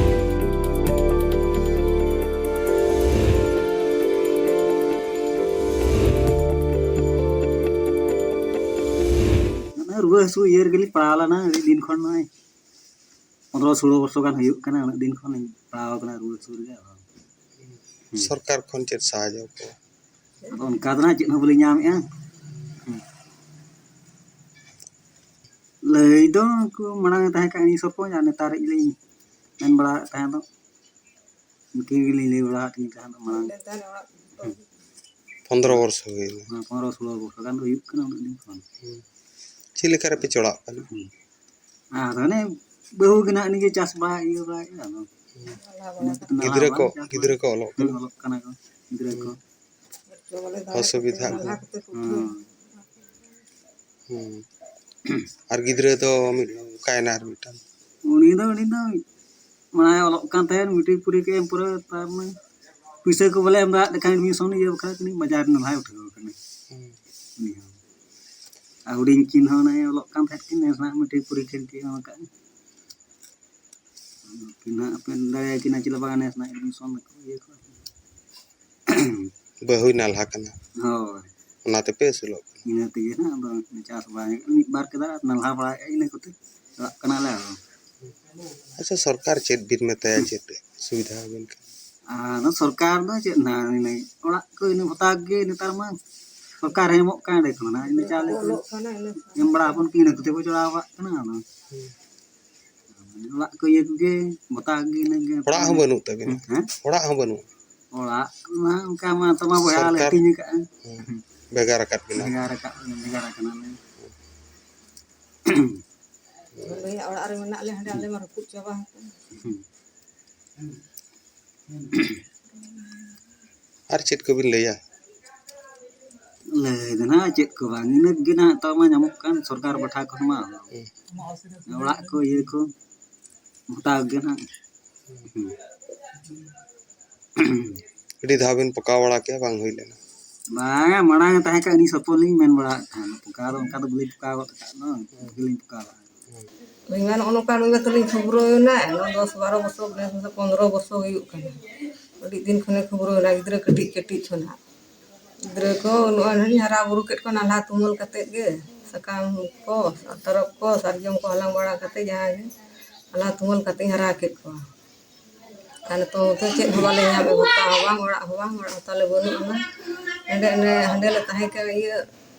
ᱢᱟᱱᱮ ᱨᱩᱣᱟᱹ ᱦᱟᱹᱥᱩ ᱤᱭᱟᱹ ᱨᱮᱜᱮᱞᱤᱧ ᱯᱟᱲᱟᱣ ᱞᱮᱱᱟ ᱟᱹᱰᱤ ᱫᱤᱱ ᱠᱷᱚᱱ, ᱱᱚᱜᱼᱚᱭ ᱯᱚᱱᱨᱚ ᱥᱳᱞᱳ ᱵᱚᱨᱥᱚ ᱜᱟᱱ ᱦᱩᱭᱩᱜ ᱠᱟᱱᱟ, ᱩᱱᱟᱹᱜ ᱫᱤᱱ ᱠᱷᱚᱱ ᱞᱤᱧ ᱯᱟᱲᱟᱣ ᱟᱠᱟᱱᱟ ᱨᱩᱣᱟᱹ ᱦᱟᱹᱥᱩ ᱨᱮᱜᱮ᱾ ᱟᱫᱚ ᱦᱩᱸ᱾ ᱥᱚᱨᱠᱟᱨ ᱠᱷᱚᱱ ᱪᱮᱫ ᱥᱟᱦᱟᱡᱽᱡᱚ ᱠᱚ? ᱟᱫᱚ ᱚᱱᱠᱟ ᱫᱚ ᱱᱟᱜ ᱪᱮᱫ ᱦᱚᱸ ᱵᱟᱹᱞᱤᱧ ᱧᱟᱢᱮᱜᱼᱟ᱾ ᱦᱩᱸ᱾ ᱞᱟᱹᱭ ᱫᱚ ᱩᱱᱠᱩ ᱢᱟᱲᱟᱝ ᱮ ᱛᱟᱦᱮᱸ ᱠᱟᱱ ᱥᱚᱨᱯᱚᱧᱪ ᱟᱨ ᱱᱮᱛᱟᱨᱤᱡ ᱞᱤᱧ ᱢᱮᱱ ᱵᱟᱲᱟᱭᱮᱫ ᱛᱟᱦᱮᱸ ᱫᱚ, ᱩᱱᱠᱤᱱ ᱜᱮᱞᱤᱧ ᱞᱟᱹᱭ ᱵᱟᱲᱟ ᱟᱫ ᱠᱤᱱ ᱛᱟᱦᱮᱸ ᱫᱚ ᱢᱟᱲᱟᱝ᱾ ᱯᱚᱱᱨᱚ ᱵᱚᱨᱥᱚ ᱦᱩᱭᱱᱟ᱾ ᱦᱮᱸ, ᱯᱚᱱᱨᱚ ᱥᱳᱞᱳ ᱵᱚᱨᱥᱚ ᱜᱟᱱ ᱫᱚ ᱦᱩᱭᱩᱜ ᱠᱟᱱᱟ ᱩᱱᱟᱹᱜ ᱫᱤᱱ ᱠᱷᱚᱱ᱾ ᱦᱩᱸ᱾ ᱪᱮᱫ ᱞᱮᱠᱟ ᱨᱮᱯᱮ ᱪᱚᱲᱟᱜ ᱠᱟᱱᱟ? ᱦᱩᱸ᱾ ᱟᱫᱚ ᱚᱱᱮ ᱵᱟᱹᱦᱩ ᱜᱮ ᱱᱟᱜ ᱱᱤᱡᱮ ᱪᱟᱥ ᱵᱟᱲᱟ ᱤᱭᱟᱹ ᱵᱟᱲᱟᱭᱮᱫᱼᱟ, ᱟᱫᱚ ᱤᱱᱟᱹ ᱠᱚᱛᱮ ᱱᱟᱞᱦᱟ ᱜᱤᱫᱽᱨᱟᱹ ᱵᱟᱲᱟ ᱠᱚ, ᱪᱟᱥ ᱜᱤᱫᱽᱨᱟᱹ ᱵᱟᱲᱟ᱾ ᱠᱚ ᱚᱞᱚᱜ ᱦᱩᱸ, ᱠᱟᱱᱟ? ᱚᱞᱚᱜ ᱠᱟᱱᱟ ᱠᱚ ᱜᱤᱫᱽᱨᱟᱹ ᱠᱚ᱾ ᱦᱩᱸ᱾ ᱚᱥᱩᱵᱤᱫᱷᱟ ᱠᱚ᱾ ᱱᱟᱞᱦᱟ ᱠᱟᱛᱮ ᱠᱚ ᱦᱩᱸ᱾ ᱦᱩᱸ᱾ ᱟᱨ ᱜᱤᱫᱽᱨᱟᱹ ᱫᱚ ᱢᱤᱫ, ᱚᱠᱟᱭᱮᱱᱟ ᱟᱨ ᱢᱤᱫᱴᱟᱝ? ᱩᱱᱤ ᱫᱚ, ᱩᱱᱤ ᱫᱚ ᱢᱟᱱᱮ ᱚᱞᱚᱜ ᱠᱟᱱ ᱛᱟᱦᱮᱸᱫ, ᱢᱮᱴᱨᱤᱠ ᱯᱚᱨᱤᱠᱠᱷᱟ ᱮᱢ ᱯᱚᱨᱮ ᱛᱟᱨ ᱢᱟᱱᱮ ᱯᱩᱭᱥᱟᱹ ᱠᱚ ᱵᱟᱞᱮ ᱮᱢ ᱫᱟᱲᱮᱭᱟᱜ ᱞᱮᱠᱷᱟᱱ ᱮᱰᱢᱤᱥᱚᱱ ᱤᱭᱟᱹ ᱵᱟᱠᱷᱨᱟ ᱠᱟᱹᱴᱤᱡ ᱵᱟᱡᱟᱨ ᱨᱮ ᱱᱟᱞᱦᱟᱭ ᱩᱴᱷᱟᱹᱣ ᱟᱠᱟᱱᱟ᱾ ᱦᱩᱸ᱾ ᱩᱱᱤ ᱦᱚᱸ᱾ ᱟᱨ ᱦᱩᱰᱤᱧ ᱠᱤᱱ ᱦᱚᱸ ᱚᱱᱮ ᱚᱞᱚᱜ ᱠᱟᱱ ᱛᱟᱦᱮᱸᱫ ᱠᱤᱱ, ᱱᱮᱥ ᱱᱟᱜ ᱢᱮᱴᱨᱤᱠ ᱯᱚᱨᱤᱠᱠᱷᱟ ᱠᱤᱱ ᱮᱢ ᱟᱠᱟᱫᱼᱟ᱾ ᱩᱱᱠᱤᱱ ᱦᱟᱸᱜ ᱯᱮ ᱫᱟᱲᱮᱭᱟᱠᱤᱱᱟ ᱪᱮᱫ ᱵᱟᱝ ᱱᱮᱥ ᱱᱟᱜ ᱮᱰᱢᱤᱥᱚᱱ ᱠᱚ ᱤᱭᱟᱹ ᱠᱚ᱾ ᱵᱟᱹᱦᱩᱭ ᱱᱟᱞᱦᱟ ᱠᱟᱱᱟ᱾ ᱦᱳᱭ᱾ ᱚᱱᱟ ᱛᱮᱯᱮ ᱟᱹᱥᱩᱞᱚᱜ ᱠᱟᱱᱟ᱾ ᱤᱱᱟᱹ ᱛᱮᱜᱮ ᱦᱟᱸᱜ ᱟᱫᱚ ᱪᱟᱥ ᱵᱟᱲᱟ ᱦᱩᱭᱩᱜ ᱠᱟᱱᱟ, ᱢᱤᱫ ᱵᱟᱨ ᱠᱮᱫᱟ ᱱᱟᱞᱦᱟ ᱵᱟᱲᱟᱭᱮᱫᱼᱟ, ᱤᱱᱟᱹ ᱠᱚᱛᱮ ᱪᱟᱞᱟᱜ ᱠᱟᱱᱟᱞᱮ ᱟᱨᱦᱚᱸ᱾ ᱟᱪᱪᱷᱟ, ᱥᱚᱨᱠᱟᱨ ᱪᱮᱫ ᱵᱤᱱ ᱢᱮᱛᱟᱭᱟ, ᱪᱮᱫ ᱥᱩᱵᱤᱫᱷᱟ ᱟᱵᱤᱱ ᱠᱟᱱᱟ? ᱟᱫᱚ ᱥᱚᱨᱠᱟᱨ ᱫᱚ ᱪᱮᱫ ᱱᱟᱜ, ᱤᱱᱟᱹ ᱚᱲᱟᱜ ᱠᱚ ᱤᱱᱟᱹ ᱵᱷᱟᱛᱟ ᱜᱮ ᱱᱮᱛᱟᱨ ᱢᱟ ᱥᱚᱨᱠᱟᱨᱮ ᱮᱢᱚᱜ ᱠᱟᱱ, ᱚᱸᱰᱮ ᱠᱷᱚᱱ ᱱᱟᱜ ᱤᱱᱟᱹ ᱪᱟᱣᱞᱮ ᱠᱚ ᱮᱢ ᱵᱟᱲᱟ ᱟᱵᱚᱱ ᱠᱟᱱᱟ, ᱤᱱᱟᱹ ᱠᱚᱛᱮ ᱵᱚ ᱪᱟᱞᱟᱣ ᱵᱟᱲᱟᱜ ᱠᱟᱱᱟ᱾ ᱟᱫᱚ ᱦᱩᱸ᱾ ᱚᱲᱟᱜ ᱠᱚ ᱤᱭᱟᱹ ᱠᱚᱜᱮ, ᱵᱷᱟᱛᱟ ᱠᱚᱜᱮ ᱤᱱᱟᱹ ᱜᱮ᱾ ᱚᱲᱟᱜ ᱦᱚᱸ ᱵᱟᱹᱱᱩᱜ ᱛᱟᱵᱤᱱᱟ? ᱦᱮᱸ? ᱚᱲᱟᱜ ᱦᱚᱸ ᱵᱟᱹᱱᱩᱜ? ᱚᱲᱟᱜ ᱢᱟ ᱚᱱᱠᱟ ᱢᱟ ᱛᱟᱢᱟ ᱵᱚᱭᱦᱟ ᱞᱮ ᱥᱚᱨᱠᱟᱨ ᱦᱟᱹᱴᱤᱧ ᱟᱠᱟᱫᱼᱟ᱾ ᱦᱩᱸ᱾ ᱵᱷᱮᱜᱟᱨ ᱟᱠᱟᱫ ᱵᱤᱱᱟ? ᱵᱷᱮᱜᱟᱨ ᱟᱠᱟᱫ, ᱵᱷᱮᱜᱟᱨ ᱟᱠᱟᱱᱟᱞᱮ᱾ ᱵᱚᱭᱦᱟ ᱚᱲᱟᱜ ᱨᱮ ᱢᱮᱱᱟᱜ ᱞᱮ, ᱦᱟᱸᱰᱮ ᱟᱞᱮ ᱢᱟ ᱨᱟᱹᱯᱩᱫ ᱪᱟᱵᱟ ᱟᱠᱟᱱ᱾ ᱟᱨ ᱪᱮᱫ ᱠᱚᱵᱤᱱ ᱞᱟᱹᱭᱟ? ᱞᱟᱹᱭ ᱫᱚ ᱱᱟᱦᱟᱜ ᱪᱮᱫ ᱠᱚ ᱵᱟᱝ, ᱤᱱᱟᱹ ᱜᱮ ᱱᱟᱦᱟᱜ ᱛᱟᱣ ᱢᱟ ᱧᱟᱢᱚᱜ ᱠᱟᱱ ᱥᱚᱨᱠᱟᱨ ᱯᱟᱦᱴᱟ ᱠᱷᱚᱱ ᱢᱟ᱾ ᱦᱩᱸ᱾ ᱚᱲᱟᱜ ᱠᱚ, ᱤᱭᱟᱹ ᱠᱚ, ᱜᱚᱴᱟ ᱜᱮ ᱱᱟᱦᱟᱜ᱾ ᱦᱩᱸ᱾ ᱟᱹᱰᱤ ᱫᱷᱟᱣ ᱵᱤᱱ ᱯᱚᱠᱟᱣ ᱵᱟᱲᱟ ᱠᱮᱜᱼᱟ, ᱵᱟᱝ ᱦᱩᱭ ᱞᱮᱱᱟ? ᱵᱟᱝᱟ, ᱢᱟᱲᱟᱝ ᱮ ᱛᱟᱦᱮᱸ ᱠᱟᱱ ᱩᱱᱤ ᱥᱚᱯᱚᱞ ᱞᱤᱧ ᱢᱮᱱ ᱵᱟᱲᱟᱣᱟᱜ ᱛᱟᱦᱮᱸᱫ, ᱯᱚᱠᱟᱣ ᱫᱚ ᱚᱱᱠᱟ ᱫᱚ ᱵᱟᱹᱞᱤᱧ ᱯᱚᱠᱟᱣ ᱜᱚᱫ ᱟᱠᱟᱫ ᱫᱚ, ᱵᱟᱹᱞᱤᱧ ᱯᱚᱠᱟᱣ ᱞᱟᱜᱼᱟ᱾ ᱦᱩᱸ᱾ ᱦᱩᱭ ᱢᱟ ᱱᱚᱜᱼᱚ ᱱᱚᱝᱠᱟ ᱱᱩᱭ ᱢᱟ ᱛᱟᱹᱞᱤᱧ ᱠᱷᱩᱵᱽᱨᱟᱹᱣ ᱮᱱᱟᱭ, ᱱᱚᱣᱟ ᱫᱚᱥ ᱵᱟᱨᱚ ᱵᱚᱪᱷᱚᱨ, ᱱᱮᱥ ᱫᱚ ᱯᱚᱱᱫᱽᱨᱚ ᱵᱚᱪᱷᱚᱨ ᱦᱩᱭᱩᱜ ᱠᱟᱱᱟ᱾ ᱟᱹᱰᱤ ᱫᱤᱱ ᱠᱷᱚᱱᱮ ᱠᱷᱩᱵᱽᱨᱟᱹᱣ ᱮᱱᱟ, ᱜᱤᱫᱽᱨᱟᱹ ᱠᱟᱹᱴᱤᱡ ᱠᱟᱹᱴᱤᱡ ᱠᱷᱚᱱᱟᱜ᱾ ᱜᱤᱫᱽᱨᱟᱹ ᱠᱚ ᱱᱚᱜᱼᱚᱭ ᱦᱟᱨᱟ ᱵᱩᱨᱩ ᱠᱮᱫ ᱠᱚᱣᱟ ᱱᱟᱞᱦᱟ ᱛᱩᱢᱟᱹᱞ ᱠᱟᱛᱮᱫ ᱜᱮ, ᱥᱟᱠᱟᱢ ᱠᱚ, ᱛᱟᱨᱚᱵ ᱠᱚ, ᱥᱟᱨᱡᱚᱢ ᱠᱚ ᱦᱟᱞᱟᱝ ᱵᱟᱲᱟ ᱠᱟᱛᱮᱫ ᱡᱟᱦᱟᱸ ᱜᱮ ᱱᱟᱞᱦᱟ ᱛᱩᱢᱟᱹᱞ ᱠᱟᱛᱮᱫ ᱤᱧ ᱦᱟᱨᱟ ᱠᱮᱫ ᱠᱚᱣᱟ᱾ ᱟᱨ ᱱᱤᱛᱚᱝ ᱫᱚ ᱪᱮᱫ ᱦᱚᱸ ᱵᱟᱞᱮ ᱧᱟᱢᱮᱫ, ᱵᱷᱚᱛᱟ ᱦᱚᱸ ᱵᱟᱝ, ᱚᱲᱟᱜ ᱦᱚᱸ ᱵᱟᱝ, ᱚᱲᱟᱜ ᱦᱚᱸ ᱛᱟᱞᱮ ᱵᱟᱹᱱᱩᱜ ᱟᱱᱟ᱾ ᱦᱟᱸᱰᱮ, ᱚᱱᱮ, ᱦᱟᱸᱰᱮ ᱞᱮ ᱛᱟᱦᱮᱸ ᱠᱟᱱᱟ, ᱤᱭᱟᱹ,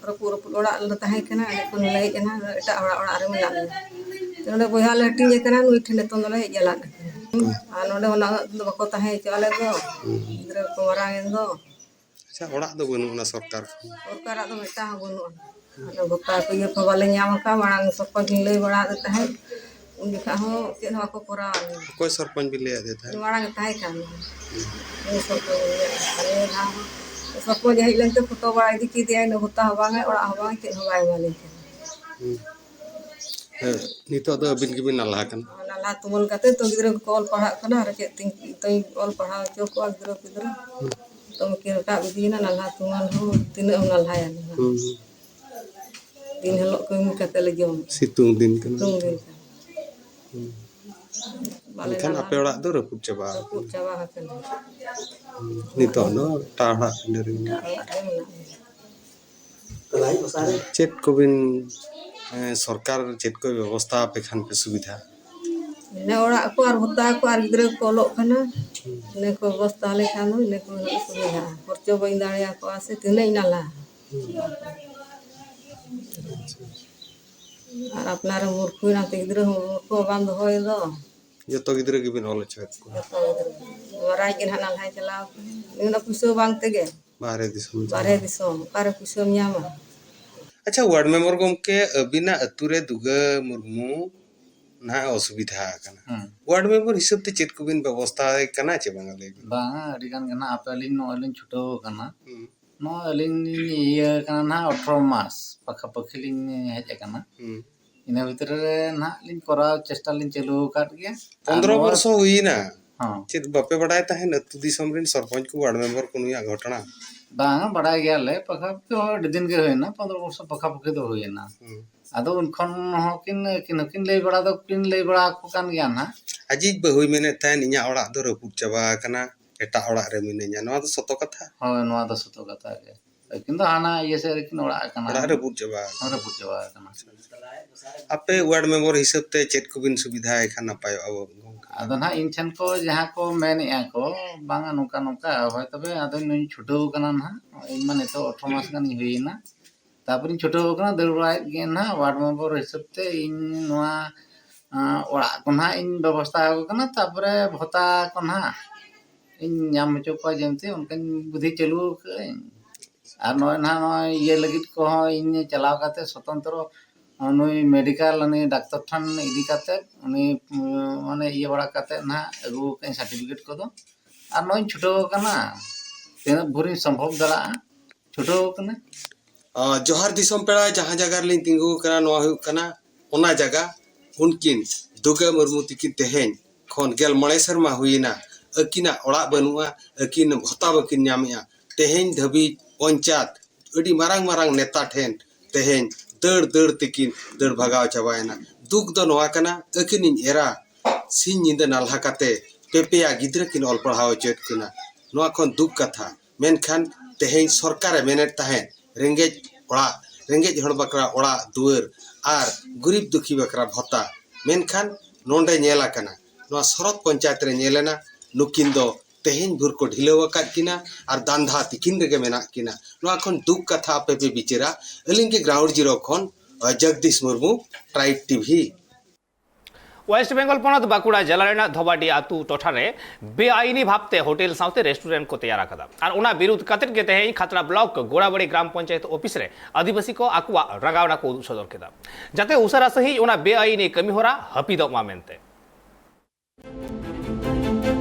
ᱨᱟᱹᱯᱩᱫ ᱨᱟᱹᱯᱩᱫ ᱚᱲᱟᱜ ᱨᱮᱞᱮ ᱛᱟᱦᱮᱸ ᱠᱟᱱᱟ, ᱚᱸᱰᱮ ᱠᱷᱚᱱ ᱞᱮ ᱦᱮᱡ ᱮᱱᱟ, ᱮᱴᱟᱜ ᱦᱚᱲᱟᱜ ᱚᱲᱟᱜ ᱨᱮ ᱢᱮᱱᱟᱜ ᱞᱮᱭᱟ᱾ ᱱᱚᱸᱰᱮ ᱵᱚᱭᱦᱟ ᱞᱮ ᱦᱟᱹᱴᱤᱧ ᱟᱠᱟᱱᱟ, ᱱᱩᱭ ᱴᱷᱮᱱ ᱱᱤᱛᱚᱝ ᱫᱚᱞᱮ ᱦᱮᱡ ᱪᱟᱞᱟᱜ ᱠᱟᱱᱟ᱾ ᱟᱨ ᱱᱚᱸᱰᱮ ᱦᱚᱸ ᱩᱱᱟᱹᱜ ᱫᱤᱱ ᱫᱚ ᱵᱟᱠᱚ ᱛᱟᱦᱮᱸ ᱦᱚᱪᱚ ᱟᱞᱮ ᱫᱚ, ᱦᱩᱸ᱾ ᱜᱤᱫᱽᱨᱟᱹ ᱠᱚ ᱢᱟᱨᱟᱝ ᱮᱱ ᱫᱚ᱾ ᱟᱪᱪᱷᱟ, ᱚᱲᱟᱜ ᱫᱚ ᱵᱟᱹᱱᱩᱜ ᱟᱱᱟ ᱥᱚᱨᱠᱟᱨ ᱠᱷᱚᱱ? ᱥᱚᱨᱠᱟᱨᱟᱜ ᱫᱚ ᱢᱤᱫᱴᱟᱝ ᱦᱚᱸ ᱵᱟᱹᱱᱩᱜᱼᱟ᱾ ᱟᱫᱚ ᱜᱚᱴᱟ ᱠᱚ ᱤᱭᱟᱹ ᱠᱚ ᱵᱟᱞᱮ ᱧᱟᱢ ᱟᱠᱟᱫ, ᱢᱟᱲᱟᱝ ᱥᱚᱨᱯᱚᱧᱪ ᱞᱤᱧ ᱞᱟᱹᱭ ᱵᱟᱲᱟ ᱟᱫᱮ ᱛᱟᱦᱮᱸᱫ, ᱩᱱ ᱡᱚᱠᱷᱟ ᱦᱚᱸ ᱪᱮᱫ ᱦᱚᱸ ᱵᱟᱠᱚ ᱠᱚᱨᱟᱣ ᱞᱮᱫᱟ᱾ ᱚᱠᱚᱭ ᱥᱚᱨᱯᱚᱧᱪ ᱵᱤᱱ ᱞᱟᱹᱭ ᱟᱫᱮ ᱛᱟᱦᱮᱸᱫ? ᱢᱟᱲᱟᱝ ᱮ ᱛᱟᱦᱮᱸ ᱠᱟᱱ ᱫᱚ᱾ ᱩᱱᱤ ᱥᱚᱨᱯᱚᱧᱪ ᱞᱤᱧ ᱞᱟᱹᱭ ᱟᱫᱮ ᱛᱟᱦᱮᱸᱫ᱾ ᱱᱤᱭᱟᱹ ᱫᱷᱟᱣ ᱦᱚᱸ ᱥᱚᱨᱯᱚᱧᱪ ᱦᱮᱡ ᱞᱮᱱᱛᱮ ᱯᱷᱳᱴᱳ ᱵᱟᱲᱟ ᱤᱫᱤ ᱠᱮᱫᱮᱭᱟ, ᱤᱱᱟᱹ ᱵᱷᱚᱛᱟ ᱦᱚᱸ ᱵᱟᱝ, ᱚᱲᱟᱜ ᱦᱚᱸ ᱵᱟᱝ, ᱪᱮᱫ ᱦᱚᱸ ᱵᱟᱭ ᱮᱢᱟᱞᱤᱧ ᱠᱟᱱᱟ᱾ ᱦᱩᱸ᱾ ᱦᱮᱸ, ᱱᱤᱛᱚᱜ ᱫᱚ ᱟᱹᱵᱤᱱ ᱜᱮᱵᱤᱱ ᱱᱟᱞᱦᱟ ᱠᱟᱱᱟ᱾ ᱱᱟᱞᱦᱟ ᱛᱩᱢᱟᱹᱞ ᱠᱟᱛᱮ ᱛᱚ ᱜᱤᱫᱽᱨᱟᱹ ᱠᱚᱠᱚ ᱚᱞ ᱯᱟᱲᱦᱟᱜ ᱠᱟᱱᱟ, ᱟᱨ ᱪᱮᱫ ᱛᱤᱧ, ᱛᱤᱧ ᱚᱞ ᱯᱟᱲᱦᱟᱣ ᱦᱚᱪᱚ ᱠᱚᱣᱟ ᱜᱤᱫᱽᱨᱟᱹ ᱯᱤᱫᱽᱨᱟᱹ᱾ ᱦᱩᱸ᱾ ᱛᱚ ᱩᱱᱠᱤᱱ ᱨᱟᱠᱟᱵ ᱤᱫᱤᱭᱮᱱᱟ, ᱱᱟᱞᱦᱟ ᱛᱩᱢᱟᱹᱞ ᱦᱚᱸ ᱛᱤᱱᱟᱹᱜ ᱮᱢ ᱱᱟᱞᱦᱟᱭᱟ ᱱᱟᱞᱦᱟ? ᱦᱩᱸ᱾ ᱫᱤᱱ ᱦᱤᱞᱳᱜ ᱠᱟᱹᱢᱤ ᱠᱟᱛᱮ ᱞᱮ ᱡᱚᱢ᱾ ᱥᱤᱛᱩᱝ ᱫᱤᱱ ᱠᱟᱱᱟ᱾ ᱥᱤᱛᱩᱝ ᱫᱤᱱ ᱠᱟᱱᱟ᱾ ᱦᱩᱸ᱾ ᱵᱟᱞᱮ ᱮᱱᱠᱷᱟᱱ ᱱᱟᱞᱦᱟ ᱟᱯᱮ ᱚᱲᱟᱜ ᱫᱚ ᱨᱟᱹᱯᱩᱫ ᱪᱟᱵᱟ ᱨᱟᱹᱯᱩᱫ ᱟᱠᱟᱱᱟ᱾ ᱪᱟᱵᱟ ᱟᱠᱟᱱᱟ᱾ ᱦᱩᱸ᱾ ᱱᱤᱛᱚᱜ ᱫᱚ ᱮᱴᱟᱜ ᱦᱚᱲᱟᱜ ᱯᱤᱸᱰᱟᱹ ᱨᱮ ᱢᱮᱱᱟᱜᱼᱟ᱾ ᱮᱴᱟᱜ ᱦᱚᱲᱟᱜ ᱨᱮ ᱢᱮᱱᱟᱜ ᱞᱮᱭᱟ᱾ ᱪᱮᱫ ᱠᱚᱵᱤᱱ, ᱮᱸ, ᱥᱚᱨᱠᱟᱨ ᱪᱮᱫ ᱠᱚᱭ ᱵᱮᱵᱚᱥᱛᱷᱟ ᱟᱯᱮ ᱠᱷᱟᱱ ᱯᱮ ᱥᱩᱵᱤᱫᱷᱟ? ᱤᱱᱟᱹ ᱚᱲᱟᱜ ᱠᱚ ᱟᱨ ᱵᱷᱚᱛᱟ ᱠᱚ ᱟᱨ ᱜᱤᱫᱽᱨᱟᱹ ᱠᱚ ᱚᱞᱚᱜ ᱠᱟᱱᱟ, ᱤᱱᱟᱹ ᱠᱚ ᱵᱮᱵᱚᱥᱛᱷᱟ ᱞᱮᱠᱷᱟᱱ ᱫᱚ ᱤᱱᱟᱹ ᱠᱚ ᱦᱩᱱᱟᱹᱝ ᱥᱩᱵᱤᱫᱷᱟᱜᱼᱟ᱾ ᱠᱷᱚᱨᱪᱚ ᱵᱟᱹᱧ ᱫᱟᱲᱮᱭᱟᱠᱚᱣᱟ ᱥᱮ ᱛᱤᱱᱟᱹᱜ ᱤᱧ ᱱᱟᱞᱦᱟ᱾ ᱟᱨ ᱟᱯᱱᱟᱨᱮᱢ ᱢᱩᱨᱠᱷᱩᱭᱮᱱᱟ ᱛᱮ ᱜᱤᱫᱽᱨᱟᱹ ᱦᱚᱸ ᱢᱩᱨᱠᱷᱩ ᱵᱟᱢ ᱫᱚᱦᱚᱭᱮ ᱫᱚ᱾ ᱡᱚᱛᱚ ᱜᱤᱫᱽᱨᱟᱹ ᱜᱮᱵᱤᱱ ᱚᱞ ᱦᱚᱪᱚᱭᱮᱫ ᱠᱚᱣᱟ? ᱡᱚᱛᱚ ᱜᱤᱫᱽᱨᱟᱹ᱾ ᱢᱟᱨᱟᱝ ᱜᱮ ᱱᱟᱦᱟᱜ ᱱᱟᱞᱦᱟᱭ ᱪᱟᱞᱟᱣ ᱠᱟᱱᱟ᱾ ᱩᱱᱤ ᱫᱚ ᱯᱩᱭᱥᱟᱹ ᱵᱟᱝ ᱛᱮᱜᱮ᱾ ᱵᱟᱦᱨᱮ ᱫᱤᱥᱚᱢ ᱫᱚ᱾ ᱵᱟᱦᱨᱮ ᱫᱤᱥᱚᱢ ᱚᱠᱟᱨᱮ ᱯᱩᱭᱥᱟᱹᱢ ᱧᱟᱢᱟ? ᱟᱪᱪᱷᱟ, ᱣᱟᱨᱰ ᱢᱮᱢᱵᱟᱨ ᱜᱚᱢᱠᱮ, ᱟᱹᱵᱤᱱᱟᱜ ᱟᱹᱛᱩ ᱨᱮ ᱫᱩᱜᱟᱹ ᱢᱩᱨᱢᱩ ᱱᱟᱦᱟᱜ ᱚᱥᱩᱵᱤᱫᱷᱟ ᱟᱠᱟᱱᱟ᱾ ᱦᱩᱸ᱾ ᱣᱟᱨᱰ ᱢᱮᱢᱵᱟᱨ ᱦᱤᱥᱟᱹᱵ ᱛᱮ ᱪᱮᱫ ᱠᱚᱵᱤᱱ ᱵᱮᱵᱚᱥᱛᱷᱟ ᱟᱭ ᱠᱟᱱᱟ ᱪᱮ ᱵᱟᱝᱟ, ᱞᱟᱹᱭ ᱵᱤᱱ? ᱵᱟᱝᱟ, ᱟᱹᱰᱤ ᱜᱟᱱ ᱜᱮ ᱱᱟᱦᱟᱜ ᱟᱯᱮ, ᱟᱹᱞᱤᱧ ᱱᱚᱜᱼᱚᱭ ᱞᱤᱧ ᱪᱷᱩᱴᱟᱹᱣ ᱟᱠᱟᱱᱟ᱾ ᱦᱩᱸ᱾ ᱱᱚᱜᱼᱚᱭ ᱟᱹᱞᱤᱧ ᱞᱤᱧ ᱤᱭᱟᱹ ᱟᱠᱟᱱᱟ ᱱᱟᱦᱟᱜ, ᱟᱴᱷᱨᱚ ᱢᱟᱥ ᱯᱟᱠᱷᱟ ᱯᱟᱹᱠᱷᱤ ᱞᱤᱧ ᱦᱮᱡ ᱟᱠᱟᱱᱟ᱾ ᱦᱩᱸ᱾ ᱤᱱᱟᱹ ᱵᱷᱤᱛᱨᱤ ᱨᱮ ᱱᱟᱦᱟᱜ ᱞᱤᱧ ᱠᱚᱨᱟᱣ ᱪᱮᱥᱴᱟ ᱞᱤᱧ ᱪᱟᱹᱞᱩ ᱟᱠᱟᱫ ᱜᱮᱭᱟ᱾ ᱟᱨ ᱯᱚᱱᱫᱽᱨᱚ ᱱᱚᱣᱟ ᱵᱚᱨᱥᱚ ᱦᱩᱭᱮᱱᱟ᱾ ᱦᱚᱸ᱾ ᱪᱮᱫ ᱵᱟᱯᱮ ᱵᱟᱰᱟᱭ ᱛᱟᱦᱮᱸᱱ ᱟᱹᱛᱩ ᱫᱤᱥᱚᱢ ᱨᱮᱱ ᱥᱚᱨᱯᱚᱧᱪ ᱠᱚ, ᱣᱟᱨᱰ ᱢᱮᱢᱵᱟᱨ ᱠᱚ ᱱᱩᱭᱟᱜ ᱜᱷᱚᱴᱚᱱᱟ? ᱵᱟᱝ, ᱵᱟᱰᱟᱭ ᱜᱮᱭᱟᱞᱮ, ᱯᱟᱠᱷᱟ ᱯᱟᱹᱠᱷᱤ ᱦᱚᱸ ᱟᱹᱰᱤ ᱫᱤᱱ ᱜᱮ ᱦᱩᱭᱮᱱᱟ, ᱯᱚᱱᱫᱽᱨᱚ ᱵᱚᱨᱥᱚ ᱯᱟᱠᱷᱟ ᱯᱟᱹᱠᱷᱤ ᱫᱚ ᱦᱩᱭᱮᱱᱟ᱾ ᱦᱩᱸ᱾ ᱟᱫᱚ ᱩᱱ ᱠᱷᱚᱱ ᱦᱚᱸ ᱠᱤᱱ, ᱠᱤᱱ ᱦᱚᱸᱠᱤᱱ ᱞᱟᱹᱭ ᱵᱟᱲᱟ ᱫᱚ ᱠᱤᱱ ᱞᱟᱹᱭ ᱵᱟᱲᱟ ᱟᱠᱚ ᱠᱟᱱ ᱜᱮᱭᱟ ᱱᱟᱦᱟᱜ᱾ ᱟᱡᱤᱡ ᱵᱟᱹᱦᱩᱭ ᱢᱮᱱᱮᱫ ᱛᱟᱦᱮᱸᱱ, "ᱤᱧᱟᱹᱜ ᱚᱲᱟᱜ ᱫᱚ ᱨᱟᱹᱯᱩᱫ ᱪᱟᱵᱟ ᱟᱠᱟᱱᱟ, ᱮᱴᱟᱜ ᱚᱲᱟᱜ ᱨᱮ ᱢᱤᱱᱟᱹᱧᱟ", ᱱᱚᱣᱟ ᱫᱚ ᱥᱚᱛᱚ ᱠᱟᱛᱷᱟ? ᱦᱳᱭ, ᱱᱚᱣᱟ ᱫᱚ ᱥᱚᱛᱚ ᱠᱟᱛᱷᱟ ᱜᱮ᱾ ᱟᱹᱠᱤᱱ ᱫᱚ ᱦᱟᱱᱟ ᱤᱭᱟᱹ ᱥᱮᱫ ᱨᱮᱠᱤᱱ ᱚᱲᱟᱜ ᱟᱠᱟᱱᱟ᱾ ᱚᱲᱟᱜ ᱨᱟᱹᱯᱩᱫ ᱪᱟᱵᱟ ᱟᱠᱟᱱᱟ᱾ ᱨᱟᱹᱯᱩᱫ ᱪᱟᱵᱟ ᱟᱠᱟᱱᱟ᱾ ᱟᱯᱮ ᱣᱟᱨᱰ ᱢᱮᱢᱵᱟᱨ ᱦᱤᱥᱟᱹᱵ ᱛᱮ ᱪᱮᱫ ᱠᱚᱵᱤᱱ ᱥᱩᱵᱤᱫᱷᱟ ᱟᱭ ᱠᱷᱟᱱ ᱱᱟᱯᱟᱭᱚᱜᱼᱟ ᱜᱚᱢᱠᱮ? ᱟᱫᱚ ᱱᱟᱦᱟᱜ ᱤᱧ ᱴᱷᱮᱱ ᱠᱚ ᱡᱟᱦᱟᱸ ᱠᱚ ᱢᱮᱱᱮᱫᱼᱟ ᱠᱚ, ᱵᱟᱝᱟ ᱱᱚᱝᱠᱟ ᱱᱚᱝᱠᱟ, ᱦᱳᱭ ᱛᱚᱵᱮ ᱟᱫᱚ ᱱᱩᱭ ᱪᱷᱩᱴᱟᱹᱣ ᱟᱠᱟᱱᱟ ᱱᱟᱦᱟᱜ, ᱤᱧ ᱢᱟ ᱱᱤᱛᱚᱜ ᱟᱴᱷᱨᱚ ᱢᱟᱥ ᱜᱟᱱᱤᱧ ᱦᱩᱭᱮᱱᱟ, ᱛᱟᱨᱯᱚᱨᱮᱧ ᱪᱷᱩᱴᱟᱹᱣ ᱟᱠᱟᱱᱟ, ᱫᱟᱹᱲ ᱵᱟᱲᱟᱭᱮᱫ ᱜᱮ ᱱᱟᱦᱟᱜ᱾ ᱣᱟᱨᱰ ᱢᱮᱢᱵᱟᱨ ᱦᱤᱥᱟᱹᱵ ᱛᱮ ᱤᱧ ᱱᱚᱣᱟ, ᱟᱸ, ᱚᱲᱟᱜ ᱠᱚ ᱱᱟᱦᱟᱜ ᱤᱧ ᱵᱮᱵᱚᱥᱛᱷᱟ ᱟᱠᱚ ᱠᱟᱱᱟ, ᱛᱟᱨᱯᱚᱨᱮ ᱵᱷᱚᱛᱟ ᱠᱚ ᱱᱟᱦᱟᱜ ᱤᱧ ᱧᱟᱢ ᱦᱚᱪᱚ ᱠᱚᱣᱟ, ᱡᱮᱢᱛᱤ ᱚᱱᱠᱟᱧ ᱵᱩᱫᱷᱤ ᱪᱟᱹᱞᱩ ᱟᱠᱟᱫᱟᱹᱧ᱾ ᱟᱨ ᱱᱚᱜᱼᱚᱭ ᱱᱟᱦᱟᱜ ᱱᱚᱜᱼᱚᱭ ᱤᱭᱟᱹ ᱞᱟᱹᱜᱤᱫ ᱠᱚᱦᱚᱸ ᱤᱧ ᱪᱟᱞᱟᱣ ᱠᱟᱛᱮ ᱥᱚᱛᱚᱱᱛᱨᱚ ᱱᱩᱭ ᱢᱮᱰᱤᱠᱮᱞ, ᱩᱱᱤ ᱰᱟᱠᱛᱚᱨ ᱴᱷᱮᱱ ᱤᱫᱤ ᱠᱟᱛᱮ ᱩᱱᱤ, ᱩᱸ, ᱢᱟᱱᱮ ᱤᱭᱟᱹ ᱵᱟᱲᱟ ᱠᱟᱛᱮ ᱱᱟᱦᱟᱜ ᱟᱹᱜᱩ ᱟᱠᱟᱫᱟᱹᱧ ᱥᱟᱨᱴᱤᱯᱷᱤᱠᱮᱴ ᱠᱚᱫᱚ᱾ ᱟᱨ ᱱᱚᱜᱼᱚᱭ ᱤᱧ ᱪᱷᱩᱴᱟᱹᱣ ᱟᱠᱟᱱᱟ, ᱛᱤᱱᱟᱹᱜ ᱵᱷᱳᱨᱤᱧ ᱥᱚᱢᱵᱷᱚᱵ ᱫᱟᱲᱮᱭᱟᱜᱼᱟ, ᱪᱷᱩᱴᱟᱹᱣ ᱟᱠᱟᱱᱟ᱾ ᱟᱸ, ᱡᱚᱦᱟᱨ ᱫᱤᱥᱚᱢ ᱯᱮᱲᱟ, ᱡᱟᱦᱟᱸ ᱡᱟᱭᱜᱟ ᱨᱮᱞᱤᱧ ᱛᱤᱸᱜᱩ ᱟᱠᱟᱱᱟ, ᱱᱚᱣᱟ ᱦᱩᱭᱩᱜ ᱠᱟᱱᱟ ᱚᱱᱟ ᱡᱟᱭᱜᱟ᱾ ᱩᱱᱠᱤᱱ ᱫᱩᱜᱟᱹ ᱢᱩᱨᱢᱩ ᱛᱤᱠᱤᱱ ᱛᱮᱦᱮᱧ ᱠᱷᱚᱱ ᱜᱮᱞ ᱢᱚᱬᱮ ᱥᱮᱨᱢᱟ ᱦᱩᱭᱮᱱᱟ, ᱟᱹᱠᱤᱱᱟᱜ ᱚᱲᱟᱜ ᱵᱟᱹᱱᱩᱜᱼᱟ, ᱟᱹᱠᱤᱱ ᱵᱷᱚᱛᱟ ᱵᱟᱹᱠᱤᱱ ᱧᱟᱢᱮᱜᱼᱟ᱾ ᱛᱮᱦᱮᱧ ᱫᱷᱟᱹᱵᱤᱡ ᱯᱚᱧᱪᱟᱭᱮᱛ ᱟᱹᱰᱤ ᱢᱟᱨᱟᱝ ᱢᱟᱨᱟᱝ ᱱᱮᱛᱟ ᱴᱷᱮᱱ ᱛᱮᱦᱮᱧ ᱫᱟᱹᱲ ᱫᱟᱹᱲ ᱛᱮᱠᱤᱱ ᱫᱟᱹᱲ ᱵᱷᱟᱜᱟᱣ ᱪᱟᱵᱟᱭᱮᱱᱟ᱾ ᱫᱩᱠ ᱫᱚ ᱱᱚᱣᱟ ᱠᱟᱱᱟ, ᱟᱹᱠᱤᱱᱤᱡ ᱮᱨᱟ ᱥᱤᱧ ᱧᱤᱫᱟᱹ ᱱᱟᱞᱦᱟ ᱠᱟᱛᱮ ᱯᱮ ᱯᱮᱭᱟ ᱜᱤᱫᱽᱨᱟᱹ ᱠᱤᱱ ᱚᱞ ᱯᱟᱲᱦᱟᱣ ᱦᱚᱪᱚᱭᱮᱫ ᱠᱤᱱᱟ᱾ ᱱᱚᱣᱟ ᱠᱷᱚᱱ ᱫᱩᱠ ᱠᱟᱛᱷᱟ᱾ ᱢᱮᱱᱠᱷᱟᱱ ᱛᱮᱦᱮᱧ ᱥᱚᱨᱠᱟᱨᱮ ᱢᱮᱱᱮᱫ ᱛᱟᱦᱮᱸᱫ, ᱨᱮᱸᱜᱮᱡ ᱚᱲᱟᱜ, ᱨᱮᱸᱜᱮᱡ ᱦᱚᱲ ᱵᱟᱠᱷᱨᱟ ᱚᱲᱟᱜ ᱫᱩᱣᱟᱹᱨ ᱟᱨ ᱜᱩᱨᱤᱵ ᱫᱩᱠᱷᱤ ᱵᱟᱠᱷᱨᱟ ᱵᱷᱚᱛᱟ᱾ ᱢᱮᱱᱠᱷᱟᱱ ᱱᱚᱰᱮ ᱧᱮᱞ ᱟᱠᱟᱱᱟ, ᱱᱚᱣᱟ ᱥᱚᱨᱚᱛ ᱯᱚᱧᱪᱟᱭᱮᱛ ᱨᱮ ᱧᱮᱞ ᱮᱱᱟ, ᱱᱩᱠᱤᱱ ᱫᱚ ᱛᱮᱦᱮᱧ ᱵᱷᱳᱨ ᱠᱚ ᱰᱷᱤᱞᱟᱹᱣ ᱟᱠᱟᱫ ᱠᱤᱱᱟ ᱟᱨ ᱫᱟᱱᱫᱷᱟ ᱛᱤᱠᱤᱱ ᱨᱮᱜᱮ ᱢᱮᱱᱟᱜ ᱠᱤᱱᱟ᱾ ᱱᱚᱣᱟ ᱠᱷᱚᱱ ᱫᱩᱠ ᱠᱟᱛᱷᱟ ᱟᱯᱮ ᱯᱮ ᱵᱤᱪᱟᱹᱨᱟ᱾ ᱟᱹᱞᱤᱧ ᱜᱮ ᱜᱨᱟᱣᱩᱱᱰ ᱡᱤᱨᱳ ᱠᱷᱚᱱ, ᱟ, Jagdish Murmu, tribe TV. West Bengal Bankura ᱵᱟᱸᱠᱩᱲᱟ ᱡᱮᱞᱟ ᱨᱮᱱᱟᱜ ᱫᱷᱚᱵᱟᱰᱤ ᱟᱛᱩ ᱴᱚᱴᱷᱟ ᱨᱮ ᱵᱮᱟᱭᱤᱱᱤ ᱵᱷᱟᱵᱛᱮ ᱦᱳᱴᱮᱞ ᱥᱟᱶᱛᱮ ᱨᱮᱥᱴᱩᱨᱮᱱᱴ ᱠᱚ ᱛᱮᱭᱟᱨ ᱟᱠᱟᱫᱟ᱾ ᱟᱨ ᱚᱱᱟ ᱵᱤᱨᱩᱫᱷ ᱠᱟᱛᱮᱫ ᱜᱮ ᱛᱮᱦᱮᱧ ᱠᱷᱟᱛᱲᱟ ᱵᱞᱚᱠ ᱜᱳᱲᱟᱵᱟᱲᱤ ᱜᱨᱟᱢ ᱯᱚᱧᱪᱟᱭᱮᱛ ᱚᱯᱷᱤᱥ ᱨᱮ ᱟᱹᱫᱤᱵᱟᱹᱥᱤ ᱠᱚ ᱟᱠᱚᱣᱟᱜ ᱨᱟᱸᱜᱟᱣᱱᱟ ᱠᱚ ᱩᱫᱩᱜ ᱥᱚᱫᱚᱨ ᱠᱮᱫᱟ, ᱡᱟᱛᱮ ᱩᱥᱟᱹᱨᱟ ᱥᱟᱺᱦᱤᱡ ᱚᱱᱟ ᱵᱮᱟᱭᱤᱱᱤ ᱠᱟᱹᱢᱤᱦᱚᱨᱟ ᱦᱟᱹᱯᱤᱫᱚᱜ ᱢᱟ ᱢᱮᱱᱛᱮ᱾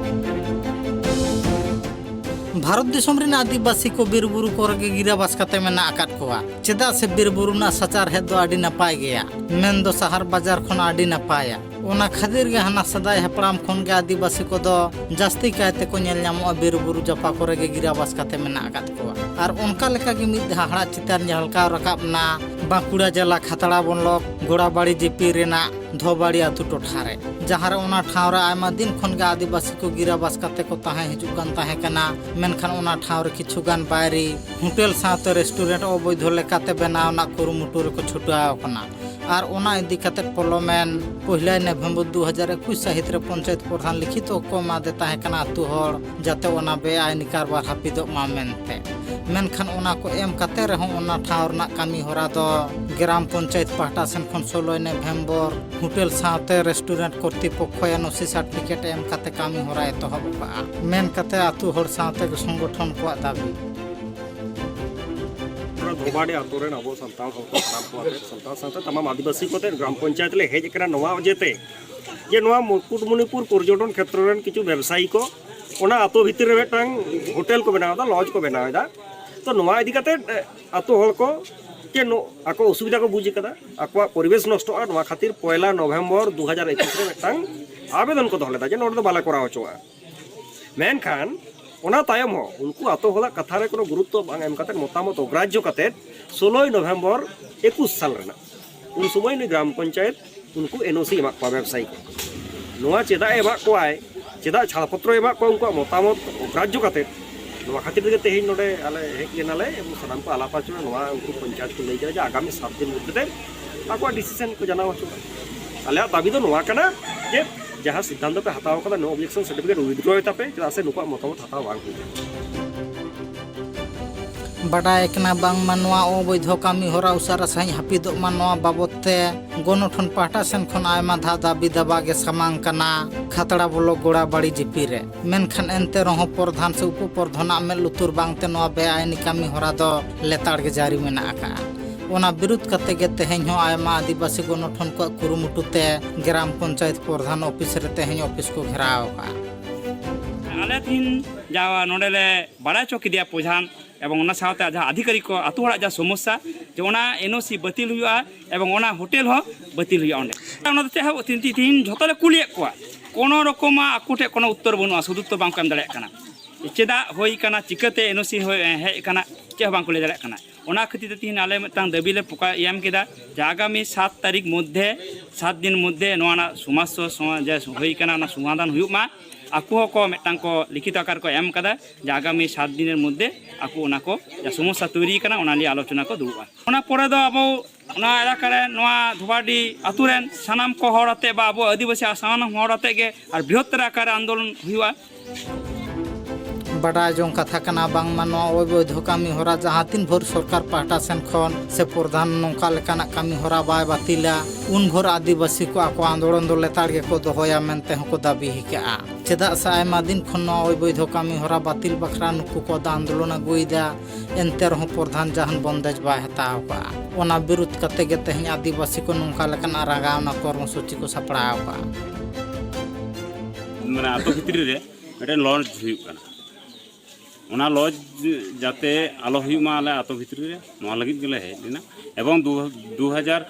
ᱵᱷᱟᱨᱚᱛ ᱫᱤᱥᱚᱢ ᱨᱮᱱ ᱟᱹᱫᱤᱵᱟᱹᱥᱤ ᱠᱚ ᱵᱤᱨ ᱵᱩᱨᱩ ᱠᱚᱨᱮ ᱜᱮ ᱜᱤᱨᱟᱵᱟᱥ ᱠᱟᱛᱮ ᱢᱮᱱᱟᱜ ᱟᱠᱟᱫ ᱠᱚᱣᱟ᱾ ᱪᱮᱫᱟᱜ ᱥᱮ ᱵᱤᱨ ᱵᱩᱨᱩ ᱨᱮᱱᱟᱜ ᱥᱟᱪᱟᱨᱦᱮᱫ ᱫᱚ ᱟᱹᱰᱤ ᱱᱟᱯᱟᱭ ᱜᱮᱭᱟ, ᱢᱮᱱᱫᱚ ᱥᱟᱦᱟᱨ ᱵᱟᱡᱟᱨ ᱠᱷᱚᱱ ᱟᱹᱰᱤ ᱱᱟᱯᱟᱭᱟ᱾ ᱚᱱᱟ ᱠᱷᱟᱹᱛᱤᱨ ᱜᱮ ᱦᱟᱱᱟ ᱥᱮᱫᱟᱭ ᱦᱟᱯᱲᱟᱢ ᱠᱷᱚᱱ ᱜᱮ ᱟᱹᱫᱤᱵᱟᱹᱥᱤ ᱠᱚᱫᱚ ᱡᱟᱹᱥᱛᱤ ᱠᱟᱭ ᱛᱮᱠᱚ ᱧᱮᱞ ᱧᱟᱢᱚᱜᱼᱟ ᱵᱤᱨ ᱵᱩᱨᱩ ᱡᱟᱯᱟᱜ ᱠᱚᱨᱮ ᱜᱮ ᱜᱤᱨᱟᱵᱟᱥ ᱠᱟᱛᱮ ᱢᱮᱱᱟᱜ ᱟᱠᱟᱫ ᱠᱚᱣᱟ᱾ ᱟᱨ ᱚᱱᱠᱟ ᱞᱮᱠᱟ ᱜᱮ ᱢᱤᱫ ᱦᱟᱦᱟᱲᱟᱜ ᱪᱤᱛᱟᱹᱨ ᱡᱷᱟᱞᱠᱟᱣ ᱨᱟᱠᱟᱵ ᱮᱱᱟ ᱵᱟᱸᱠᱩᱲᱟ ᱡᱮᱞᱟ ᱠᱷᱟᱛᱲᱟ ᱵᱞᱚᱠ ᱜᱳᱲᱟᱵᱟᱲᱤ ᱡᱤᱯᱤ ᱨᱮᱱᱟᱜ ᱫᱷᱚᱵᱟᱲᱤ ᱟᱛᱩ ᱴᱚᱴᱷᱟ ᱨᱮ, ᱡᱟᱦᱟᱸ ᱨᱮ ᱚᱱᱟ ᱴᱷᱟᱶ ᱨᱮ ᱟᱭᱢᱟ ᱫᱤᱱ ᱠᱷᱚᱱ ᱜᱮ ᱟᱹᱫᱤᱵᱟᱹᱥᱤ ᱠᱚ ᱜᱤᱨᱟᱵᱟᱥ ᱠᱟᱛᱮ ᱠᱚ ᱛᱟᱦᱮᱸ ᱦᱤᱡᱩᱜ ᱠᱟᱱ ᱛᱟᱦᱮᱸ ᱠᱟᱱᱟ᱾ ᱢᱮᱱᱠᱷᱟᱱ ᱚᱱᱟ ᱴᱷᱟᱶ ᱨᱮ ᱠᱤᱪᱷᱩ ᱜᱟᱱ ᱵᱟᱭᱨᱤ ᱦᱳᱴᱮᱞ ᱥᱟᱶᱛᱮ ᱨᱮᱥᱴᱩᱨᱮᱱᱴ ᱚᱵᱳᱭᱫᱷᱚ ᱞᱮᱠᱟᱛᱮ ᱵᱮᱱᱟᱣ ᱨᱮᱱᱟᱜ ᱠᱩᱨᱩᱢᱩᱴᱩ ᱨᱮᱠᱚ ᱪᱷᱩᱴᱟᱹᱣ ᱟᱠᱟᱱᱟ᱾ ᱟᱨ ᱚᱱᱟ ᱤᱫᱤ ᱠᱟᱛᱮ ᱯᱚᱞᱚᱢᱮᱱ ᱯᱚᱦᱞᱟᱭ ᱱᱚᱵᱷᱮᱢᱵᱚᱨ ᱫᱩ ᱦᱟᱡᱟᱨ ᱮᱠᱩᱥ ᱥᱟᱹᱦᱤᱛ ᱨᱮ ᱯᱚᱧᱪᱟᱭᱮᱛ ᱯᱨᱚᱫᱷᱟᱱ ᱞᱤᱠᱷᱤᱛ ᱠᱚ ᱮᱢᱟᱫᱮ ᱛᱟᱦᱮᱸ ᱠᱟᱱᱟ ᱟᱹᱛᱩ ᱦᱚᱲ, ᱡᱟᱛᱮ ᱚᱱᱟ ᱵᱮᱟᱭᱤᱱᱤ ᱠᱟᱨᱵᱟᱨ ᱦᱟᱹᱯᱤᱫᱚᱜ ᱢᱟ ᱢᱮᱱᱛᱮ᱾ ᱢᱮᱱᱠᱷᱟᱱ ᱚᱱᱟ ᱠᱚ ᱮᱢ ᱠᱟᱛᱮ ᱨᱮᱦᱚᱸ ᱚᱱᱟ ᱴᱷᱟᱶ ᱨᱮᱱᱟᱜ ᱠᱟᱹᱢᱤ ᱦᱚᱨᱟ ᱫᱚ ᱜᱨᱟᱢ ᱯᱚᱧᱪᱟᱭᱮᱛ ᱯᱟᱦᱴᱟ ᱥᱮᱱ ᱠᱷᱚᱱ ᱥᱳᱞᱳᱭ ᱱᱚᱵᱷᱮᱢᱵᱚᱨ ᱦᱳᱴᱮᱞ ᱥᱟᱶᱛᱮ ᱨᱮᱥᱴᱩᱨᱮᱱᱴ ᱠᱚᱨᱛᱤᱯᱚᱠᱠᱷᱚ ᱮᱱ ᱳ ᱥᱤ ᱥᱟᱨᱴᱤᱯᱷᱤᱠᱮᱴ ᱮᱢ ᱠᱟᱛᱮ ᱠᱟᱹᱢᱤ ᱦᱚᱨᱟ ᱮᱛᱚᱦᱚᱵ ᱟᱠᱟᱫᱼᱟ ᱢᱮᱱ ᱠᱟᱛᱮ ᱟᱹᱛᱩ ᱦᱚᱲ ᱥᱟᱶᱛᱮ ᱥᱚᱝᱜᱚᱴᱷᱚᱱ ᱠᱚᱣᱟᱜ ᱫᱟᱹᱵᱤ᱾ ᱚᱱᱟ ᱫᱷᱚᱵᱟᱰᱤ ᱟᱛᱳ ᱨᱮᱱ ᱟᱵᱚ ᱥᱟᱱᱛᱟᱲ ᱦᱚᱲ ᱠᱚ ᱥᱟᱱᱟᱢ ᱠᱚ ᱟᱛᱮ, ᱥᱟᱱᱛᱟᱲ ᱥᱟᱶᱛᱮ ᱛᱟᱢᱟᱢ ᱟᱹᱫᱤᱵᱟᱹᱥᱤ ᱠᱚᱛᱮ ᱜᱨᱟᱢ ᱯᱚᱧᱪᱟᱭᱮᱛ ᱞᱮ ᱦᱮᱡ ᱟᱠᱟᱱᱟ ᱱᱚᱣᱟ ᱚᱡᱮᱛᱮ ᱡᱮ ᱱᱚᱣᱟ ᱢᱩᱠᱩᱴᱢᱩᱱᱤᱯᱩᱨ ᱯᱚᱨᱡᱚᱴᱚᱱ ᱠᱷᱮᱛᱨᱚ ᱨᱮᱱ ᱠᱤᱪᱷᱩ ᱵᱮᱵᱽᱥᱟᱭᱤ ᱠᱚ ᱚᱱᱟ ᱟᱛᱳ ᱵᱷᱤᱛᱤᱨ ᱨᱮ ᱢᱤᱫᱴᱟᱝ ᱦᱳᱴᱮᱞ ᱠᱚ ᱵᱮᱱᱟᱣ ᱮᱫᱟ, ᱞᱚᱡᱽ ᱠᱚ ᱵᱮᱱᱟᱣ ᱮᱫᱟ᱾ ᱛᱚ ᱱᱚᱣᱟ ᱤᱫᱤ ᱠᱟᱛᱮ, ᱮ, ᱟᱛᱳ ᱦᱚᱲ ᱠᱚ ᱪᱮᱫ ᱱᱚ-, ᱟᱠᱚ ᱚᱥᱩᱵᱤᱫᱷᱟ ᱠᱚ ᱵᱩᱡᱽ ᱟᱠᱟᱫᱟ, ᱟᱠᱚᱣᱟᱜ ᱯᱚᱨᱤᱵᱮᱥ ᱱᱚᱥᱴᱚᱜᱼᱟ, ᱱᱚᱣᱟ ᱠᱷᱟᱹᱛᱤᱨ ᱯᱚᱭᱞᱟ ᱱᱚᱵᱷᱮᱢᱵᱚᱨ ᱫᱩ ᱦᱟᱡᱟᱨ ᱮᱠᱩᱥ ᱨᱮ ᱢᱤᱫᱴᱟᱝ ᱟᱵᱮᱫᱚᱱ ᱠᱚ ᱫᱚᱦᱚ ᱞᱮᱫᱟ ᱡᱮ ᱱᱚᱸᱰᱮ ᱫᱚ ᱵᱟᱞᱮ ᱠᱚᱨᱟᱣ ᱦᱚᱪᱚᱣᱟᱜᱼᱟ᱾ ᱢᱮᱱᱠᱷᱟᱱ ᱚᱱᱟ ᱛᱟᱭᱚᱢ ᱦᱚᱸ ᱩᱱᱠᱩ ᱟᱛᱳ ᱦᱚᱲᱟᱜ ᱠᱟᱛᱷᱟ ᱨᱮ ᱠᱳᱱᱳ ᱜᱩᱨᱩᱛᱛᱚ ᱵᱟᱝ ᱮᱢ ᱠᱟᱛᱮ, ᱢᱚᱛᱟᱢᱚᱛ ᱚᱜᱽᱨᱟᱦᱡᱚ ᱠᱟᱛᱮ, ᱥᱳᱞᱳᱭ ᱱᱚᱵᱷᱮᱢᱵᱚᱨ ᱮᱠᱩᱥ ᱥᱟᱞ ᱨᱮᱱᱟᱜ ᱩᱱ ᱥᱚᱢᱚᱭ ᱱᱩᱭ ᱜᱨᱟᱢ ᱯᱚᱧᱪᱟᱭᱮᱛ ᱩᱱᱠᱩ ᱮᱱ ᱳ ᱥᱤ ᱮᱢᱟᱜ ᱠᱚᱣᱟ ᱵᱮᱵᱽᱥᱟᱭᱤ ᱠᱚ᱾ ᱱᱚᱣᱟ ᱪᱮᱫᱟᱜ ᱮ ᱮᱢᱟᱜ ᱠᱚᱣᱟᱭ, ᱪᱮᱫᱟᱜ ᱪᱷᱟᱲᱯᱚᱛᱨᱚᱭ ᱮᱢᱟᱜ ᱠᱚᱣᱟ ᱩᱱᱠᱩᱣᱟᱜ ᱢᱚᱛᱟᱢᱚᱛ ᱚᱜᱽᱨᱟᱦᱡᱚ ᱠᱟᱛᱮ? ᱱᱚᱣᱟ ᱠᱷᱟᱹᱛᱤᱨ ᱛᱮᱜᱮ ᱛᱮᱦᱮᱧ ᱱᱚᱰᱮ ᱟᱞᱮ ᱦᱮᱡ ᱞᱮᱱᱟᱞᱮ ᱮᱵᱚᱝ ᱥᱟᱱᱟᱢ ᱠᱚ ᱟᱞᱟᱯ ᱟᱪᱟᱨ, ᱱᱚᱣᱟ ᱩᱱᱠᱩ ᱯᱚᱧᱪᱟᱭᱮᱛ ᱠᱚ ᱞᱟᱹᱭ ᱠᱮᱫᱟ ᱡᱮ ᱟᱜᱟᱢᱤ ᱥᱟᱛ ᱫᱤᱱ ᱢᱚᱫᱽᱫᱷᱮ ᱛᱮ ᱟᱠᱚᱣᱟᱜ ᱰᱤᱥᱤᱥᱚᱱ ᱠᱚ ᱡᱟᱱᱟᱣ ᱦᱚᱪᱚ ᱠᱟᱜᱼᱟ᱾ ᱟᱞᱮᱭᱟᱜ ᱫᱟᱹᱵᱤ ᱫᱚ ᱱᱚᱣᱟ ᱠᱟᱱᱟ ᱡᱮ ᱡᱟᱦᱟᱸ ᱥᱤᱫᱽᱫᱷᱟᱱᱛᱚ ᱯᱮ ᱦᱟᱛᱟᱣ ᱠᱟᱫᱟ, no objection certificate withdraw ᱛᱟᱯᱮ, ᱪᱮᱫᱟᱜ ᱥᱮ ᱱᱩᱠᱩᱣᱟᱜ ᱢᱚᱛᱟᱢᱚᱛ ᱦᱟᱛᱟᱣ ᱵᱟᱝ ᱦᱩᱭ ᱠᱟᱱᱟ᱾ ᱵᱟᱰᱟᱭ ᱠᱟᱱᱟ ᱵᱟᱝᱢᱟ ᱱᱚᱣᱟ ᱚᱵᱚᱭᱫᱷᱚ ᱠᱟᱹᱢᱤ ᱦᱚᱨᱟ ᱩᱥᱟᱹᱨᱟ ᱥᱟᱺᱦᱤᱡ ᱦᱟᱹᱯᱤᱫᱚᱜ ᱢᱟ, ᱱᱚᱣᱟ ᱵᱟᱵᱚᱛ ᱛᱮ ᱜᱚᱱᱚᱴᱷᱚᱱ ᱯᱟᱦᱴᱟ ᱥᱮᱱ ᱠᱷᱚᱱ ᱟᱭᱢᱟ ᱫᱷᱟᱣ ᱫᱟᱹᱵᱤ ᱫᱟᱵᱟ ᱜᱮ ᱥᱟᱢᱟᱝ ᱠᱟᱱᱟ᱾ ᱠᱷᱟᱛᱲᱟ ᱵᱞᱚᱠ ᱜᱚᱲᱟᱵᱟᱲᱤ ᱡᱤᱯᱤ ᱨᱮ, ᱢᱮᱱᱠᱷᱟᱱ ᱮᱱᱛᱮ ᱨᱮᱦᱚᱸ ᱯᱨᱚᱫᱷᱟᱱ ᱥᱮ ᱩᱯᱚ ᱯᱨᱚᱫᱷᱟᱱᱟᱜ ᱢᱮᱫ ᱞᱩᱛᱩᱨ ᱵᱟᱝᱛᱮ ᱱᱚᱣᱟ ᱵᱮᱟᱭᱤᱱᱤ ᱠᱟᱹᱢᱤ ᱦᱚᱨᱟ ᱫᱚ ᱞᱮᱛᱟᱲ ᱜᱮ ᱡᱟᱹᱨᱤ ᱢᱮᱱᱟᱜ ᱟᱠᱟᱫᱼᱟ᱾ ᱚᱱᱟ ᱵᱤᱨᱩᱫᱷ ᱠᱟᱛᱮ ᱜᱮ ᱛᱮᱦᱮᱧ ᱦᱚᱸ ᱟᱭᱢᱟ ᱟᱹᱫᱤᱵᱟᱹᱥᱤ ᱜᱚᱱᱚᱴᱷᱚᱱ ᱠᱚᱣᱟᱜ ᱠᱩᱨᱩᱢᱩᱴᱩ ᱛᱮ ᱜᱨᱟᱢ ᱯᱚᱧᱪᱟᱭᱮᱛ ᱯᱨᱚᱫᱷᱟᱱ ᱚᱯᱷᱤᱥ ᱨᱮ ᱛᱮᱦᱮᱧ ᱚᱯᱷᱤᱥ ᱠᱚ ᱜᱷᱮᱨᱟᱣ ᱟᱠᱟᱫᱼᱟ᱾ ᱟᱞᱮ ᱛᱤᱦᱤᱧ ᱡᱟ ᱱᱚᱰᱮ ᱞᱮ ᱵᱟᱲᱟᱭ ᱦᱚᱪᱚ ᱠᱮᱫᱮᱭᱟ ᱯᱨᱚᱫᱷᱟᱱ, ᱮᱵᱚᱝ ᱚᱱᱟ ᱥᱟᱶᱛᱮ ᱡᱟᱦᱟᱸ ᱟᱫᱷᱤᱠᱟᱨᱤᱠ ᱠᱚ ᱟᱛᱳ ᱦᱚᱲᱟᱜ ᱡᱟᱦᱟᱸ ᱥᱚᱢᱚᱥᱥᱟ, ᱡᱮ ᱚᱱᱟ ᱮᱱ ᱳ ᱥᱤ ᱵᱟᱹᱛᱤᱞ ᱦᱩᱭᱩᱜᱼᱟ ᱮᱵᱚᱝ ᱚᱱᱟ ᱦᱳᱴᱮᱞ ᱦᱚᱸ ᱵᱟᱹᱛᱤᱞ ᱦᱩᱭᱩᱜᱼᱟ ᱚᱸᱰᱮ᱾ ᱚᱱᱟ ᱫᱚ ᱪᱮᱫ ᱦᱚᱸ ᱛᱤᱦᱤᱧ, ᱛᱤᱦᱤᱧ ᱡᱷᱚᱛᱚ ᱞᱮ ᱠᱩᱞᱤᱭᱮᱫ ᱠᱚᱣᱟ, ᱠᱳᱱᱳ ᱨᱚᱠᱚᱢᱟᱜ ᱟᱠᱚ ᱴᱷᱮᱱ ᱠᱳᱱᱳ ᱩᱛᱛᱚᱨ ᱵᱟᱹᱱᱩᱜᱼᱟ, ᱥᱚᱫᱩᱛᱛᱚᱨ ᱵᱟᱝ ᱠᱚ ᱮᱢ ᱫᱟᱲᱮᱭᱟᱜ ᱠᱟᱱᱟ᱾ ᱪᱮᱫᱟᱜ ᱦᱩᱭ ᱠᱟᱱᱟ, ᱪᱤᱠᱟᱹᱛᱮ ᱮᱱ ᱳ ᱥᱤ ᱦᱩᱭ, ᱦᱮᱡ ᱟᱠᱟᱱᱟ, ᱪᱮᱫ ᱦᱚᱸ ᱵᱟᱝ ᱠᱚ ᱞᱟᱹᱭ ᱫᱟᱲᱮᱭᱟᱜ ᱠᱟᱱᱟ᱾ ᱚᱱᱟ ᱠᱷᱟᱹᱛᱤᱨ ᱛᱮ ᱛᱤᱦᱤᱧ ᱟᱞᱮ ᱢᱤᱫᱴᱟᱝ ᱫᱟᱹᱵᱤ ᱞᱮ ᱯᱚᱠᱟ-, ᱮᱢ ᱠᱮᱫᱟ ᱡᱮ ᱟᱜᱟᱢᱤ ᱥᱟᱛ ᱛᱟᱹᱨᱤᱠᱷ ᱢᱚᱫᱽᱫᱷᱮ, ᱥᱟᱛ ᱫᱤᱱ ᱢᱚᱫᱽᱫᱷᱮ ᱱᱚᱣᱟ ᱨᱮᱱᱟᱜ ᱥᱚᱢᱟᱥᱥᱟ ᱥᱚᱢᱟ-, ᱡᱮ ᱦᱩᱭ ᱠᱟᱱᱟ, ᱚᱱᱟ ᱥᱚᱢᱟᱫᱷᱟᱱ ᱦᱩᱭᱩᱜ ᱢᱟ᱾ ᱟᱠᱚ ᱦᱚᱸᱠᱚ ᱢᱤᱫᱴᱟᱝ ᱠᱚ ᱞᱤᱠᱷᱤᱛ ᱟᱠᱟᱨ ᱠᱚ ᱮᱢ ᱠᱟᱫᱟ ᱡᱮ ᱟᱜᱟᱢᱤ ᱥᱟᱛ ᱫᱤᱱᱮᱨ ᱢᱚᱫᱽᱫᱷᱮ ᱟᱠᱚ ᱚᱱᱟ ᱠᱚ ᱡᱟ ᱥᱚᱢᱚᱥᱥᱟ ᱛᱳᱭᱨᱤ ᱠᱟᱱᱟ, ᱚᱱᱟ ᱱᱤᱭᱮ ᱟᱞᱳᱪᱚᱱᱟ ᱠᱚ ᱫᱩᱲᱩᱵᱼᱟ᱾ ᱚᱱᱟ ᱯᱚᱨᱮ ᱫᱚ ᱟᱵᱚ ᱚᱱᱟ ᱮᱞᱟᱠᱟ ᱨᱮ ᱱᱚᱣᱟ ᱫᱷᱚᱵᱟᱰᱤ ᱟᱛᱳ ᱨᱮᱱ ᱥᱟᱱᱟᱢ ᱠᱚ ᱦᱚᱲ ᱟᱛᱮ ᱵᱟ ᱟᱵᱚ ᱟᱹᱫᱤᱵᱟᱹᱥᱤ ᱥᱟᱱᱟᱢ ᱦᱚᱲ ᱟᱛᱮ ᱜᱮ ᱟᱨ ᱵᱨᱤᱦᱚᱛᱛᱚᱨ ᱟᱠᱟᱨ ᱨᱮ ᱟᱱᱫᱳᱞᱚᱱ ᱦᱩᱭᱩᱜᱼᱟ᱾ ᱵᱟᱰᱟᱭ ᱡᱚᱝ ᱠᱟᱛᱷᱟ ᱠᱟᱱᱟ ᱵᱟᱝᱢᱟ ᱱᱚᱣᱟ ᱚᱵᱚᱭᱫᱷᱚ ᱠᱟᱹᱢᱤ ᱦᱚᱨᱟ ᱡᱟᱦᱟᱸ ᱛᱤᱱ ᱵᱷᱳᱨ ᱥᱚᱨᱠᱟᱨ ᱯᱟᱦᱴᱟ ᱥᱮᱱ ᱠᱷᱚᱱ ᱥᱮ ᱯᱨᱚᱫᱷᱟᱱ ᱱᱚᱝᱠᱟ ᱞᱮᱠᱟᱱᱟᱜ ᱠᱟᱹᱢᱤ ᱦᱚᱨᱟ ᱵᱟᱭ ᱵᱟᱹᱛᱤᱞᱟ, ᱩᱱ ᱵᱷᱳᱨ ᱟᱹᱫᱤᱵᱟᱹᱥᱤ ᱠᱚ ᱟᱠᱚ ᱟᱱᱫᱳᱞᱚᱱ ᱫᱚ ᱞᱮᱛᱟᱲ ᱜᱮᱠᱚ ᱫᱚᱦᱚᱭᱟ ᱢᱮᱱᱛᱮ ᱦᱚᱸᱠᱚ ᱫᱟᱹᱵᱤ ᱟᱠᱟᱫᱼᱟ᱾ ᱪᱮᱫᱟᱜ ᱥᱮ ᱟᱭᱢᱟ ᱫᱤᱱ ᱠᱷᱚᱱ ᱱᱚᱣᱟ ᱚᱵᱚᱭᱫᱷᱚ ᱠᱟᱹᱢᱤ ᱦᱚᱨᱟ ᱵᱟᱹᱛᱤᱞ ᱵᱟᱠᱷᱨᱟ ᱱᱩᱠᱩ ᱠᱚ ᱟᱱᱫᱳᱞᱚᱱ ᱟᱹᱜᱩᱭᱮᱫᱟ, ᱮᱱᱛᱮ ᱨᱮᱦᱚᱸ ᱯᱨᱚᱫᱷᱟᱱ ᱡᱟᱦᱟᱱ ᱵᱚᱱᱫᱮᱡ ᱵᱟᱭ ᱦᱟᱛᱟᱣ ᱟᱠᱟᱫᱼᱟ᱾ ᱚᱱᱟ ᱵᱤᱨᱩᱫᱷ ᱠᱟᱛᱮ ᱜᱮ ᱛᱮᱦᱮᱧ ᱟᱹᱫᱤᱵᱟᱹᱥᱤ ᱠᱚ ᱱᱚᱝᱠᱟ ᱞᱮᱠᱟᱱᱟᱜ ᱨᱟᱸᱜᱟᱣᱱᱟ ᱠᱚᱨᱢᱚᱥᱩᱪᱤ ᱠᱚ ᱥᱟᱯᱲᱟᱣ ᱟᱠᱟᱫᱼᱟ᱾ ᱢᱟᱱᱮ ᱟᱛᱳ ᱵᱷᱤᱛᱨᱤ ᱨᱮ ᱢᱤᱫᱴᱮᱱ ᱞᱚᱡᱽ ᱦᱩᱭᱩᱜ ᱠᱟᱱᱟ, ᱚᱱᱟ ᱞᱚᱡᱽ ᱡᱟᱛᱮ ᱟᱞᱚ ᱦᱩᱭᱩᱜ ᱢᱟ ᱟᱞᱮ ᱟᱛᱳ ᱵᱷᱤᱛᱨᱤ ᱨᱮ, ᱱᱚᱣᱟ ᱞᱟᱹᱜᱤᱫ ᱜᱮᱞᱮ ᱦᱮᱡ ᱞᱮᱱᱟ᱾ ᱮᱵᱚᱝ ᱫᱩ, ᱫᱩ ᱦᱟᱡᱟᱨ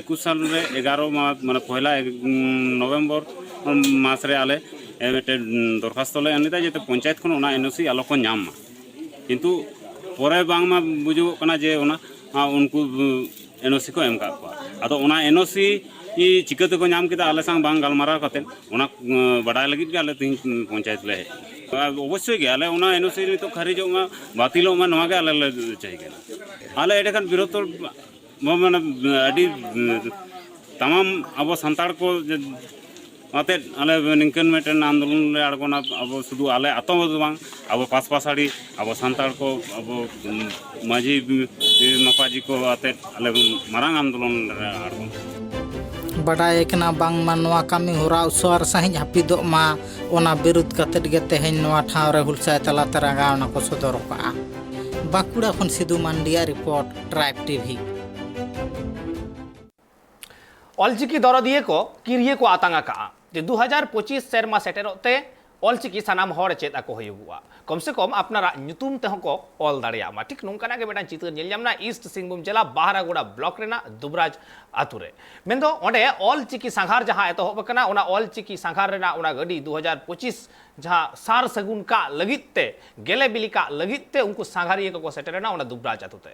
ᱮᱠᱩᱥ ᱥᱟᱞ ᱨᱮ ᱮᱜᱟᱨᱚ ᱢᱟ-, ᱢᱟᱱᱮ ᱯᱚᱭᱞᱟ ᱮᱠ-, ᱩᱸ, ᱱᱚᱵᱷᱮᱢᱵᱚᱨ ᱢᱟᱥ ᱨᱮ ᱟᱞᱮ, ᱮ, ᱢᱤᱫᱴᱮᱱ ᱫᱚᱨᱠᱷᱟᱥᱛᱚ ᱞᱮ ᱮᱢ ᱞᱮᱫᱟ ᱡᱟᱛᱮ ᱯᱚᱧᱪᱟᱭᱮᱛ ᱠᱷᱚᱱ ᱚᱱᱟ ᱮᱱ ᱳ ᱥᱤ ᱟᱞᱚ ᱠᱚ ᱧᱟᱢ ᱢᱟ᱾ ᱠᱤᱱᱛᱩ ᱯᱚᱨᱮ ᱵᱟᱝᱢᱟ ᱵᱩᱡᱩᱜᱚᱜ ᱠᱟᱱᱟ ᱡᱮ ᱚᱱᱟ, ᱟ, ᱩᱱᱠᱩ, ᱩᱸ, ᱮᱱ ᱳ ᱥᱤ ᱠᱚ ᱮᱢ ᱠᱟᱜ ᱠᱚᱣᱟ᱾ ᱟᱫᱚ ᱚᱱᱟ ᱮᱱ ᱳ ᱥᱤ ᱪᱤᱠᱟᱹ ᱛᱮᱠᱚ ᱧᱟᱢ ᱠᱮᱫᱟ ᱟᱞᱮ ᱥᱟᱶ ᱵᱟᱝ ᱜᱟᱞᱢᱟᱨᱟᱣ ᱠᱟᱛᱮ, ᱚᱱᱟ, ᱩᱸ, ᱵᱟᱰᱟᱭ ᱞᱟᱹᱜᱤᱫ ᱜᱮ ᱟᱞᱮ ᱛᱮᱦᱮᱧ ᱯᱚᱧᱪᱟᱭᱮᱛ ᱞᱮ ᱦᱮᱡ ᱮᱱᱟ᱾ ᱟᱨ ᱚᱵᱚᱥᱥᱳᱭ ᱜᱮ ᱟᱞᱮ ᱚᱱᱟ ᱮᱱ ᱳ ᱥᱤ ᱱᱤᱛᱚᱜ ᱠᱷᱟᱹᱨᱤᱡᱚᱜ ᱢᱟ, ᱵᱟᱹᱛᱤᱞᱚᱜ ᱢᱟ, ᱱᱚᱣᱟ ᱜᱮ ᱟᱞᱮ ᱞᱮ ᱪᱟᱹᱭ ᱠᱟᱱᱟ᱾ ᱟᱞᱮ ᱮᱸᱰᱮᱠᱷᱟᱱ ᱵᱨᱤᱦᱚᱛᱛᱚᱨ, ᱢᱟᱱᱮ ᱟᱹᱰᱤ, ᱩᱸ, ᱛᱟᱢᱟᱢ ᱟᱵᱚ ᱥᱟᱱᱛᱟᱲ ᱠᱚ ᱡᱮ ᱟᱛᱮᱫ ᱟᱞᱮ ᱱᱤᱝᱠᱟᱹᱱ ᱢᱤᱫᱴᱮᱱ ᱟᱱᱫᱳᱞᱚᱱ ᱞᱮ ᱟᱬᱜᱚᱱᱟ᱾ ᱟᱵᱚ ᱥᱩᱫᱷᱩ ᱟᱞᱮ ᱟᱛᱳ ᱫᱚ ᱵᱟᱝ, ᱟᱵᱚ ᱯᱟᱥᱯᱟᱥᱟᱲᱤ, ᱟᱵᱚ ᱥᱟᱱᱛᱟᱲ ᱠᱚ, ᱟᱵᱚ, ᱩᱢ, ᱢᱟᱹᱡᱷᱤ, ᱩᱢ, ᱢᱟᱯᱟᱡᱷᱤ ᱠᱚ ᱟᱛᱮᱫ ᱟᱞᱮ ᱢᱟᱨᱟᱝ ᱟᱱᱫᱳᱞᱚᱱ ᱞᱮ ᱟᱬᱜᱚᱱᱟ᱾ ᱵᱟᱰᱟᱭ ᱠᱟᱱᱟ ᱵᱟᱝᱢᱟ ᱱᱚᱣᱟ ᱠᱟᱹᱢᱤ ᱦᱚᱨᱟ ᱩᱥᱟᱹᱨᱟ ᱥᱟᱺᱦᱤᱡ ᱦᱟᱹᱯᱤᱫᱚᱜ ᱢᱟ, ᱚᱱᱟ ᱵᱤᱨᱩᱫᱷ ᱠᱟᱛᱮᱫ ᱜᱮ ᱛᱮᱦᱮᱧ ᱱᱚᱣᱟ ᱴᱷᱟᱶ ᱨᱮ ᱦᱩᱞᱥᱟᱹᱭ ᱛᱟᱞᱟᱛᱮ ᱨᱟᱸᱜᱟᱣᱱᱟ ᱠᱚ ᱥᱚᱫᱚᱨ ᱟᱠᱟᱫᱼᱟ᱾ ᱵᱟᱸᱠᱩᱲᱟ ᱠᱷᱚᱱ ᱥᱤᱫᱩ ᱢᱟᱱᱰᱤᱭᱟᱜ ᱨᱤᱯᱳᱨᱴ, ᱴᱨᱟᱭᱤᱵᱽ ᱴᱤᱵᱷᱤ᱾ ᱚᱞᱪᱤᱠᱤ ᱫᱚᱨᱚᱫᱤᱭᱟᱹ ᱠᱚ ᱠᱤᱨᱤᱭᱟᱹ ᱠᱚ ᱟᱛᱟᱝ ᱟᱠᱟᱫᱼᱟ ᱡᱮ ᱫᱩ ᱦᱟᱡᱟᱨ ᱯᱚᱸᱪᱤᱥ ᱥᱮᱨᱢᱟ ᱥᱮᱴᱮᱨᱚᱜ ᱛᱮ ᱚᱞᱪᱤᱠᱤ ᱥᱟᱱᱟᱢ ᱦᱚᱲ ᱪᱮᱫ ᱟᱠᱚ ᱦᱩᱭᱩᱜᱚᱜᱼᱟ, ᱠᱚᱢ ᱥᱮ ᱠᱚᱢ ᱟᱯᱱᱟᱨᱟᱜ ᱧᱩᱛᱩᱢ ᱛᱮᱦᱚᱸ ᱠᱚ ᱚᱞ ᱫᱟᱲᱮᱭᱟᱜ ᱢᱟ᱾ ᱴᱷᱤᱠ ᱱᱚᱝᱠᱟᱱᱟᱜ ᱜᱮ ᱢᱤᱫᱴᱟᱝ ᱪᱤᱛᱟᱹᱨ ᱧᱮᱞ ᱧᱟᱢ ᱮᱱᱟ ᱤᱥᱴ ᱥᱤᱝᱵᱷᱩᱢ ᱡᱮᱞᱟ ᱵᱟᱦᱨᱟᱜᱳᱲᱟ ᱵᱞᱚᱠ ᱨᱮᱱᱟᱜ ᱫᱩᱵᱽᱨᱟᱡᱽ ᱟᱛᱳ ᱨᱮ᱾ ᱢᱮᱱᱫᱚ ᱚᱸᱰᱮ ᱚᱞᱪᱤᱠᱤ ᱥᱟᱸᱜᱷᱟᱨ ᱡᱟᱦᱟᱸ ᱮᱛᱚᱦᱚᱵ ᱟᱠᱟᱱᱟ, ᱚᱱᱟ ᱚᱞᱪᱤᱠᱤ ᱥᱟᱸᱜᱷᱟᱨ ᱨᱮᱱᱟᱜ ᱚᱱᱟ ᱜᱟᱹᱰᱤ ᱫᱩ ᱦᱟᱡᱟᱨ ᱯᱚᱸᱪᱤᱥ ᱡᱟᱦᱟᱸ ᱥᱟᱨ ᱥᱟᱹᱜᱩᱱ ᱠᱟᱜ ᱞᱟᱹᱜᱤᱫ ᱛᱮ ᱜᱮᱞᱮ ᱵᱤᱞᱤ ᱠᱟᱜ ᱞᱟᱹᱜᱤᱫ ᱛᱮ ᱩᱱᱠᱩ ᱥᱟᱸᱜᱷᱟᱨᱤᱭᱟᱹ ᱠᱚᱠᱚ ᱥᱮᱴᱮᱨᱮᱱᱟ ᱚᱱᱟ ᱫᱩᱵᱽᱨᱟᱡᱽ ᱟᱛᱳ ᱛᱮ᱾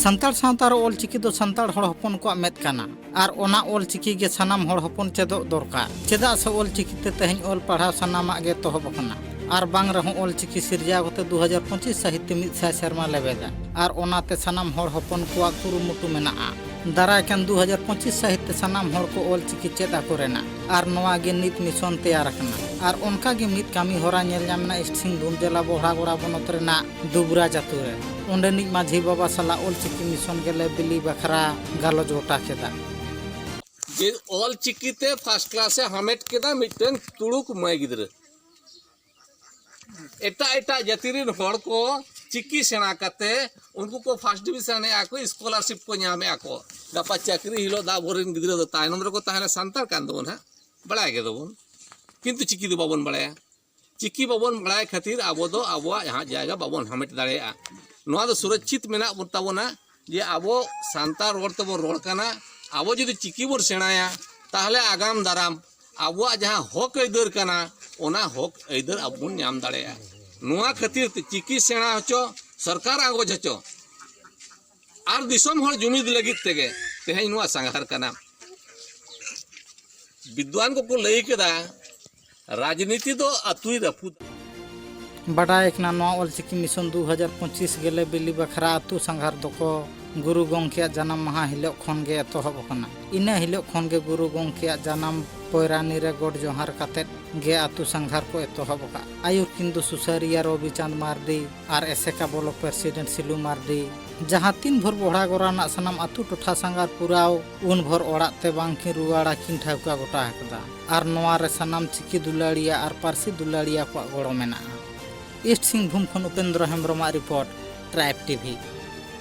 ᱥᱟᱱᱛᱟᱲ ᱥᱟᱶᱛᱟ ᱨᱮ ᱚᱞᱪᱤᱠᱤ ᱫᱚ ᱥᱟᱱᱛᱟᱲ ᱦᱚᱲ ᱦᱚᱯᱚᱱ ᱠᱚᱣᱟᱜ ᱢᱮᱫ ᱠᱟᱱᱟ᱾ ᱟᱨ ᱚᱱᱟ ᱚᱞᱪᱤᱠᱤ ᱜᱮ ᱥᱟᱱᱟᱢ ᱦᱚᱲ ᱦᱚᱯᱚᱱ ᱪᱮᱫᱚᱜ ᱫᱚᱨᱠᱟᱨ᱾ ᱪᱮᱫᱟᱜ ᱥᱮ ᱚᱞᱪᱤᱠᱤ ᱛᱮ ᱛᱮᱦᱮᱧ ᱚᱞ ᱯᱟᱲᱦᱟᱣ ᱥᱟᱱᱟᱢᱟᱜ ᱜᱮ ᱮᱛᱚᱦᱚᱵ ᱟᱠᱟᱱᱟ᱾ ᱟᱨ ᱵᱟᱝ ᱨᱮᱦᱚᱸ ᱚᱞᱪᱤᱠᱤ ᱥᱤᱨᱡᱟᱣ ᱠᱟᱛᱮ ᱫᱩ ᱦᱟᱡᱟᱨ ᱯᱚᱸᱪᱤᱥ ᱥᱟᱹᱦᱤᱛ ᱛᱮ ᱢᱤᱫ ᱥᱟᱭ ᱥᱮᱨᱢᱟ ᱞᱮᱵᱮᱫᱟ᱾ ᱟᱨ ᱚᱱᱟᱛᱮ ᱥᱟᱱᱟᱢ ᱦᱚᱲ ᱦᱚᱯᱚᱱ ᱠᱚᱣᱟᱜ ᱠᱩᱨᱩᱢᱩᱴᱩ ᱢᱮᱱᱟᱜᱼᱟ ᱫᱟᱨᱟᱭ ᱠᱟᱱ ᱫᱩ ᱦᱟᱡᱟᱨ ᱯᱚᱸᱪᱤᱥ ᱥᱟᱹᱦᱤᱛ ᱛᱮ ᱥᱟᱱᱟᱢ ᱦᱚᱲ ᱠᱚ ᱚᱞᱪᱤᱠᱤ ᱪᱮᱫ ᱟᱠᱚ ᱨᱮᱱᱟᱜ᱾ ᱟᱨ ᱱᱚᱣᱟ ᱜᱮ ᱱᱤᱛ ᱢᱤᱥᱚᱱ ᱛᱮᱭᱟᱨ ᱟᱠᱟᱱᱟ᱾ ᱟᱨ ᱚᱱᱠᱟ ᱜᱮ ᱢᱤᱫ ᱠᱟᱹᱢᱤ ᱦᱚᱨᱟ ᱧᱮᱞ ᱧᱟᱢ ᱮᱱᱟ ᱤᱥᱴ ᱥᱤᱝᱵᱷᱩᱢ ᱡᱮᱞᱟ ᱵᱚᱦᱲᱟᱜᱚᱲᱟ ᱵᱚᱱᱚᱛ ᱨᱮᱱᱟᱜ ᱫᱩᱵᱽᱨᱟᱡᱽ ᱟᱛᱳ ᱨᱮ᱾ ᱚᱸᱰᱮᱱᱤᱡ ᱢᱟᱹᱡᱷᱤ ᱵᱟᱵᱟ ᱥᱟᱞᱟᱜ ᱚᱞᱪᱤᱠᱤ ᱢᱤᱥᱚᱱ ᱜᱮᱞᱮ ᱵᱤᱞᱤ ᱵᱟᱠᱷᱨᱟ ᱜᱟᱞᱚᱪ ᱜᱚᱴᱟ ᱠᱮᱫᱟ᱾ ᱡᱮ ᱚᱞᱪᱤᱠᱤ ᱛᱮ ᱯᱷᱟᱥᱴ ᱠᱞᱟᱥ ᱮ ᱦᱟᱢᱮᱴ ᱠᱮᱫᱟ ᱢᱤᱫᱴᱮᱱ ᱛᱩᱲᱩᱠ ᱢᱟᱹᱭ ᱜᱤᱫᱽᱨᱟᱹ᱾ ᱮᱴᱟᱜ ᱮᱴᱟᱜ ᱡᱟᱹᱛᱤ ᱨᱮᱱ ᱦᱚᱲ ᱠᱚ ᱪᱤᱠᱤ ᱥᱮᱬᱟ ᱠᱟᱛᱮ ᱩᱱᱠᱩ ᱠᱚ ᱯᱷᱟᱥᱴ ᱰᱤᱵᱤᱥᱚᱱ ᱮᱫᱼᱟ ᱠᱚ, ᱥᱠᱚᱞᱟᱨᱥᱤᱯ ᱠᱚ ᱧᱟᱢᱮᱫᱼᱟ ᱠᱚ᱾ ᱜᱟᱯᱟ ᱪᱟᱹᱠᱨᱤ ᱦᱤᱞᱳᱜ ᱫᱚ ᱟᱵᱚᱨᱮᱱ ᱜᱤᱫᱽᱨᱟᱹ ᱫᱚ ᱛᱟᱭᱱᱚᱢ ᱨᱮᱠᱚ ᱛᱟᱦᱮᱱᱟ᱾ ᱥᱟᱱᱛᱟᱲ ᱠᱟᱱ ᱫᱚᱵᱚᱱ ᱦᱟᱸᱜ, ᱵᱟᱲᱟᱭ ᱜᱮ ᱫᱚᱵᱚᱱ, ᱠᱤᱱᱛᱩ ᱪᱤᱠᱤ ᱫᱚ ᱵᱟᱵᱚᱱ ᱵᱟᱲᱟᱭᱟ᱾ ᱪᱤᱠᱤ ᱵᱟᱵᱚᱱ ᱵᱟᱲᱟᱭ ᱠᱷᱟᱹᱛᱤᱨ ᱟᱵᱚ ᱫᱚ ᱟᱵᱚᱣᱟᱜ ᱡᱟᱦᱟᱸ ᱡᱟᱭᱜᱟ ᱵᱟᱵᱚᱱ ᱦᱟᱢᱮᱴ ᱫᱟᱲᱮᱭᱟᱜᱼᱟ᱾ ᱱᱚᱣᱟ ᱫᱚ ᱥᱩᱨᱚᱠᱪᱷᱤᱛ ᱢᱮᱱᱟᱜ ᱵᱚᱱ ᱛᱟᱵᱚᱱᱟ ᱡᱮ ᱟᱵᱚ ᱥᱟᱱᱛᱟᱲ ᱨᱚᱲ ᱛᱮᱵᱚᱱ ᱨᱚᱲ ᱠᱟᱱᱟ᱾ ᱟᱵᱚ ᱡᱩᱫᱤ ᱪᱤᱠᱤ ᱵᱚᱱ ᱥᱮᱬᱟᱭᱟ, ᱛᱟᱦᱚᱞᱮ ᱟᱜᱟᱢ ᱫᱟᱨᱟᱢ ᱟᱵᱚᱣᱟᱜ ᱡᱟᱦᱟᱸ ᱦᱚᱠ ᱟᱹᱭᱫᱟᱹᱨ ᱠᱟᱱᱟ, ᱚᱱᱟ ᱦᱚᱠ ᱟᱹᱭᱫᱟᱹᱨ ᱟᱵᱚ ᱵᱚᱱ ᱧᱟᱢ ᱫᱟᱲᱮᱭᱟᱜᱼᱟ᱾ ᱱᱚᱣᱟ ᱠᱷᱟᱹᱛᱤᱨ ᱛᱮ ᱪᱤᱠᱤ ᱥᱮᱬᱟ ᱦᱚᱪᱚ, ᱥᱚᱨᱠᱟᱨ ᱟᱸᱜᱚᱪ ᱦᱚᱪᱚ, ᱟᱨ ᱫᱤᱥᱚᱢ ᱦᱚᱲ ᱡᱩᱢᱤᱫ ᱞᱟᱹᱜᱤᱫ ᱛᱮᱜᱮ ᱛᱮᱦᱮᱧ ᱱᱚᱣᱟ ᱥᱟᱸᱜᱷᱟᱨ ᱠᱟᱱᱟ᱾ ᱵᱤᱫᱽᱣᱟᱱ ᱠᱚᱠᱚ ᱞᱟᱹᱭ ᱠᱮᱫᱟ, ᱨᱟᱡᱽᱱᱤᱛᱤ ᱫᱚ ᱟᱹᱛᱩᱭ ᱨᱟᱹᱯᱩᱫᱟ᱾ ᱵᱟᱰᱟᱭ ᱠᱟᱱᱟ, ᱱᱚᱣᱟ ᱚᱞᱪᱤᱠᱤ ᱢᱤᱥᱚᱱ ᱫᱩ ᱦᱟᱡᱟᱨ ᱯᱚᱸᱪᱤᱥ ᱜᱮᱞᱮ ᱵᱤᱞᱤ ᱵᱟᱠᱷᱨᱟ ᱟᱹᱛᱩ ᱥᱟᱸᱜᱷᱟᱨ ᱫᱚᱠᱚ ᱜᱩᱨᱩ ᱜᱚᱢᱠᱮᱭᱟᱜ ᱡᱟᱱᱟᱢ ᱢᱟᱦᱟ ᱦᱤᱞᱳᱜ ᱠᱷᱚᱱ ᱜᱮ ᱮᱛᱚᱦᱚᱵ ᱟᱠᱟᱱᱟ᱾ ᱤᱱᱟᱹ ᱦᱤᱞᱳᱜ ᱠᱷᱚᱱ ᱜᱮ ᱜᱩᱨᱩ ᱜᱚᱢᱠᱮᱭᱟᱜ ᱡᱟᱱᱟᱢ ᱯᱚᱭᱨᱟᱱᱤ ᱨᱮ ᱜᱚᱰ ᱡᱚᱦᱟᱨ ᱠᱟᱛᱮᱫ ᱜᱮ ᱟᱹᱛᱩ ᱥᱟᱸᱜᱷᱟᱨ ᱠᱚ ᱮᱛᱚᱦᱚᱵ ᱟᱠᱟᱫ᱾ ᱟᱹᱭᱩᱨ ᱠᱤᱱ ᱫᱚ ᱥᱩᱥᱟᱹᱨᱤᱭᱟᱹ ᱨᱚᱵᱤᱪᱟᱸᱫᱽ ᱢᱟᱨᱰᱤ ᱟᱨ ᱮᱥᱮᱠᱟ ᱵᱞᱚᱠ ᱯᱨᱮᱥᱤᱰᱮᱱᱴ ᱥᱤᱞᱩ ᱢᱟᱨᱰᱤ᱾ ᱡᱟᱦᱟᱸ ᱛᱤᱱ ᱵᱷᱳᱨ ᱵᱚᱦᱲᱟᱜᱚᱲᱟ ᱨᱮᱱᱟᱜ ᱥᱟᱱᱟᱢ ᱟᱹᱛᱩ ᱴᱚᱴᱷᱟ ᱥᱟᱸᱜᱷᱟᱨ ᱯᱩᱨᱟᱣ, ᱩᱱ ᱵᱷᱳᱨ ᱚᱲᱟᱜ ᱛᱮ ᱵᱟᱝ ᱠᱤᱱ ᱨᱩᱣᱟᱹᱲᱟ ᱠᱤᱱ ᱴᱷᱟᱹᱣᱠᱟᱹ ᱜᱚᱴᱟ ᱟᱠᱟᱫᱟ᱾ ᱟᱨ ᱱᱚᱣᱟ ᱨᱮ ᱥᱟᱱᱟᱢ ᱪᱤᱠᱤ ᱫᱩᱞᱟᱹᱲᱤᱭᱟᱹ ᱟᱨ ᱯᱟᱹᱨᱥᱤ ᱫᱩᱞᱟᱹᱲᱤᱭᱟᱹ ᱠᱚᱣᱟᱜ ᱜᱚᱲᱚ ᱢᱮᱱᱟᱜᱼᱟ᱾ ᱤᱥᱴ ᱥᱤᱝᱵᱷᱩᱢ ᱠᱷᱚᱱ ᱩᱯᱮᱱᱫᱨᱚ ᱦᱮᱢᱵᱨᱚᱢᱟᱜ ᱨᱤᱯᱳᱨᱴ, ᱴᱨᱟᱭᱤᱵᱽ ᱴᱤᱵᱷᱤ᱾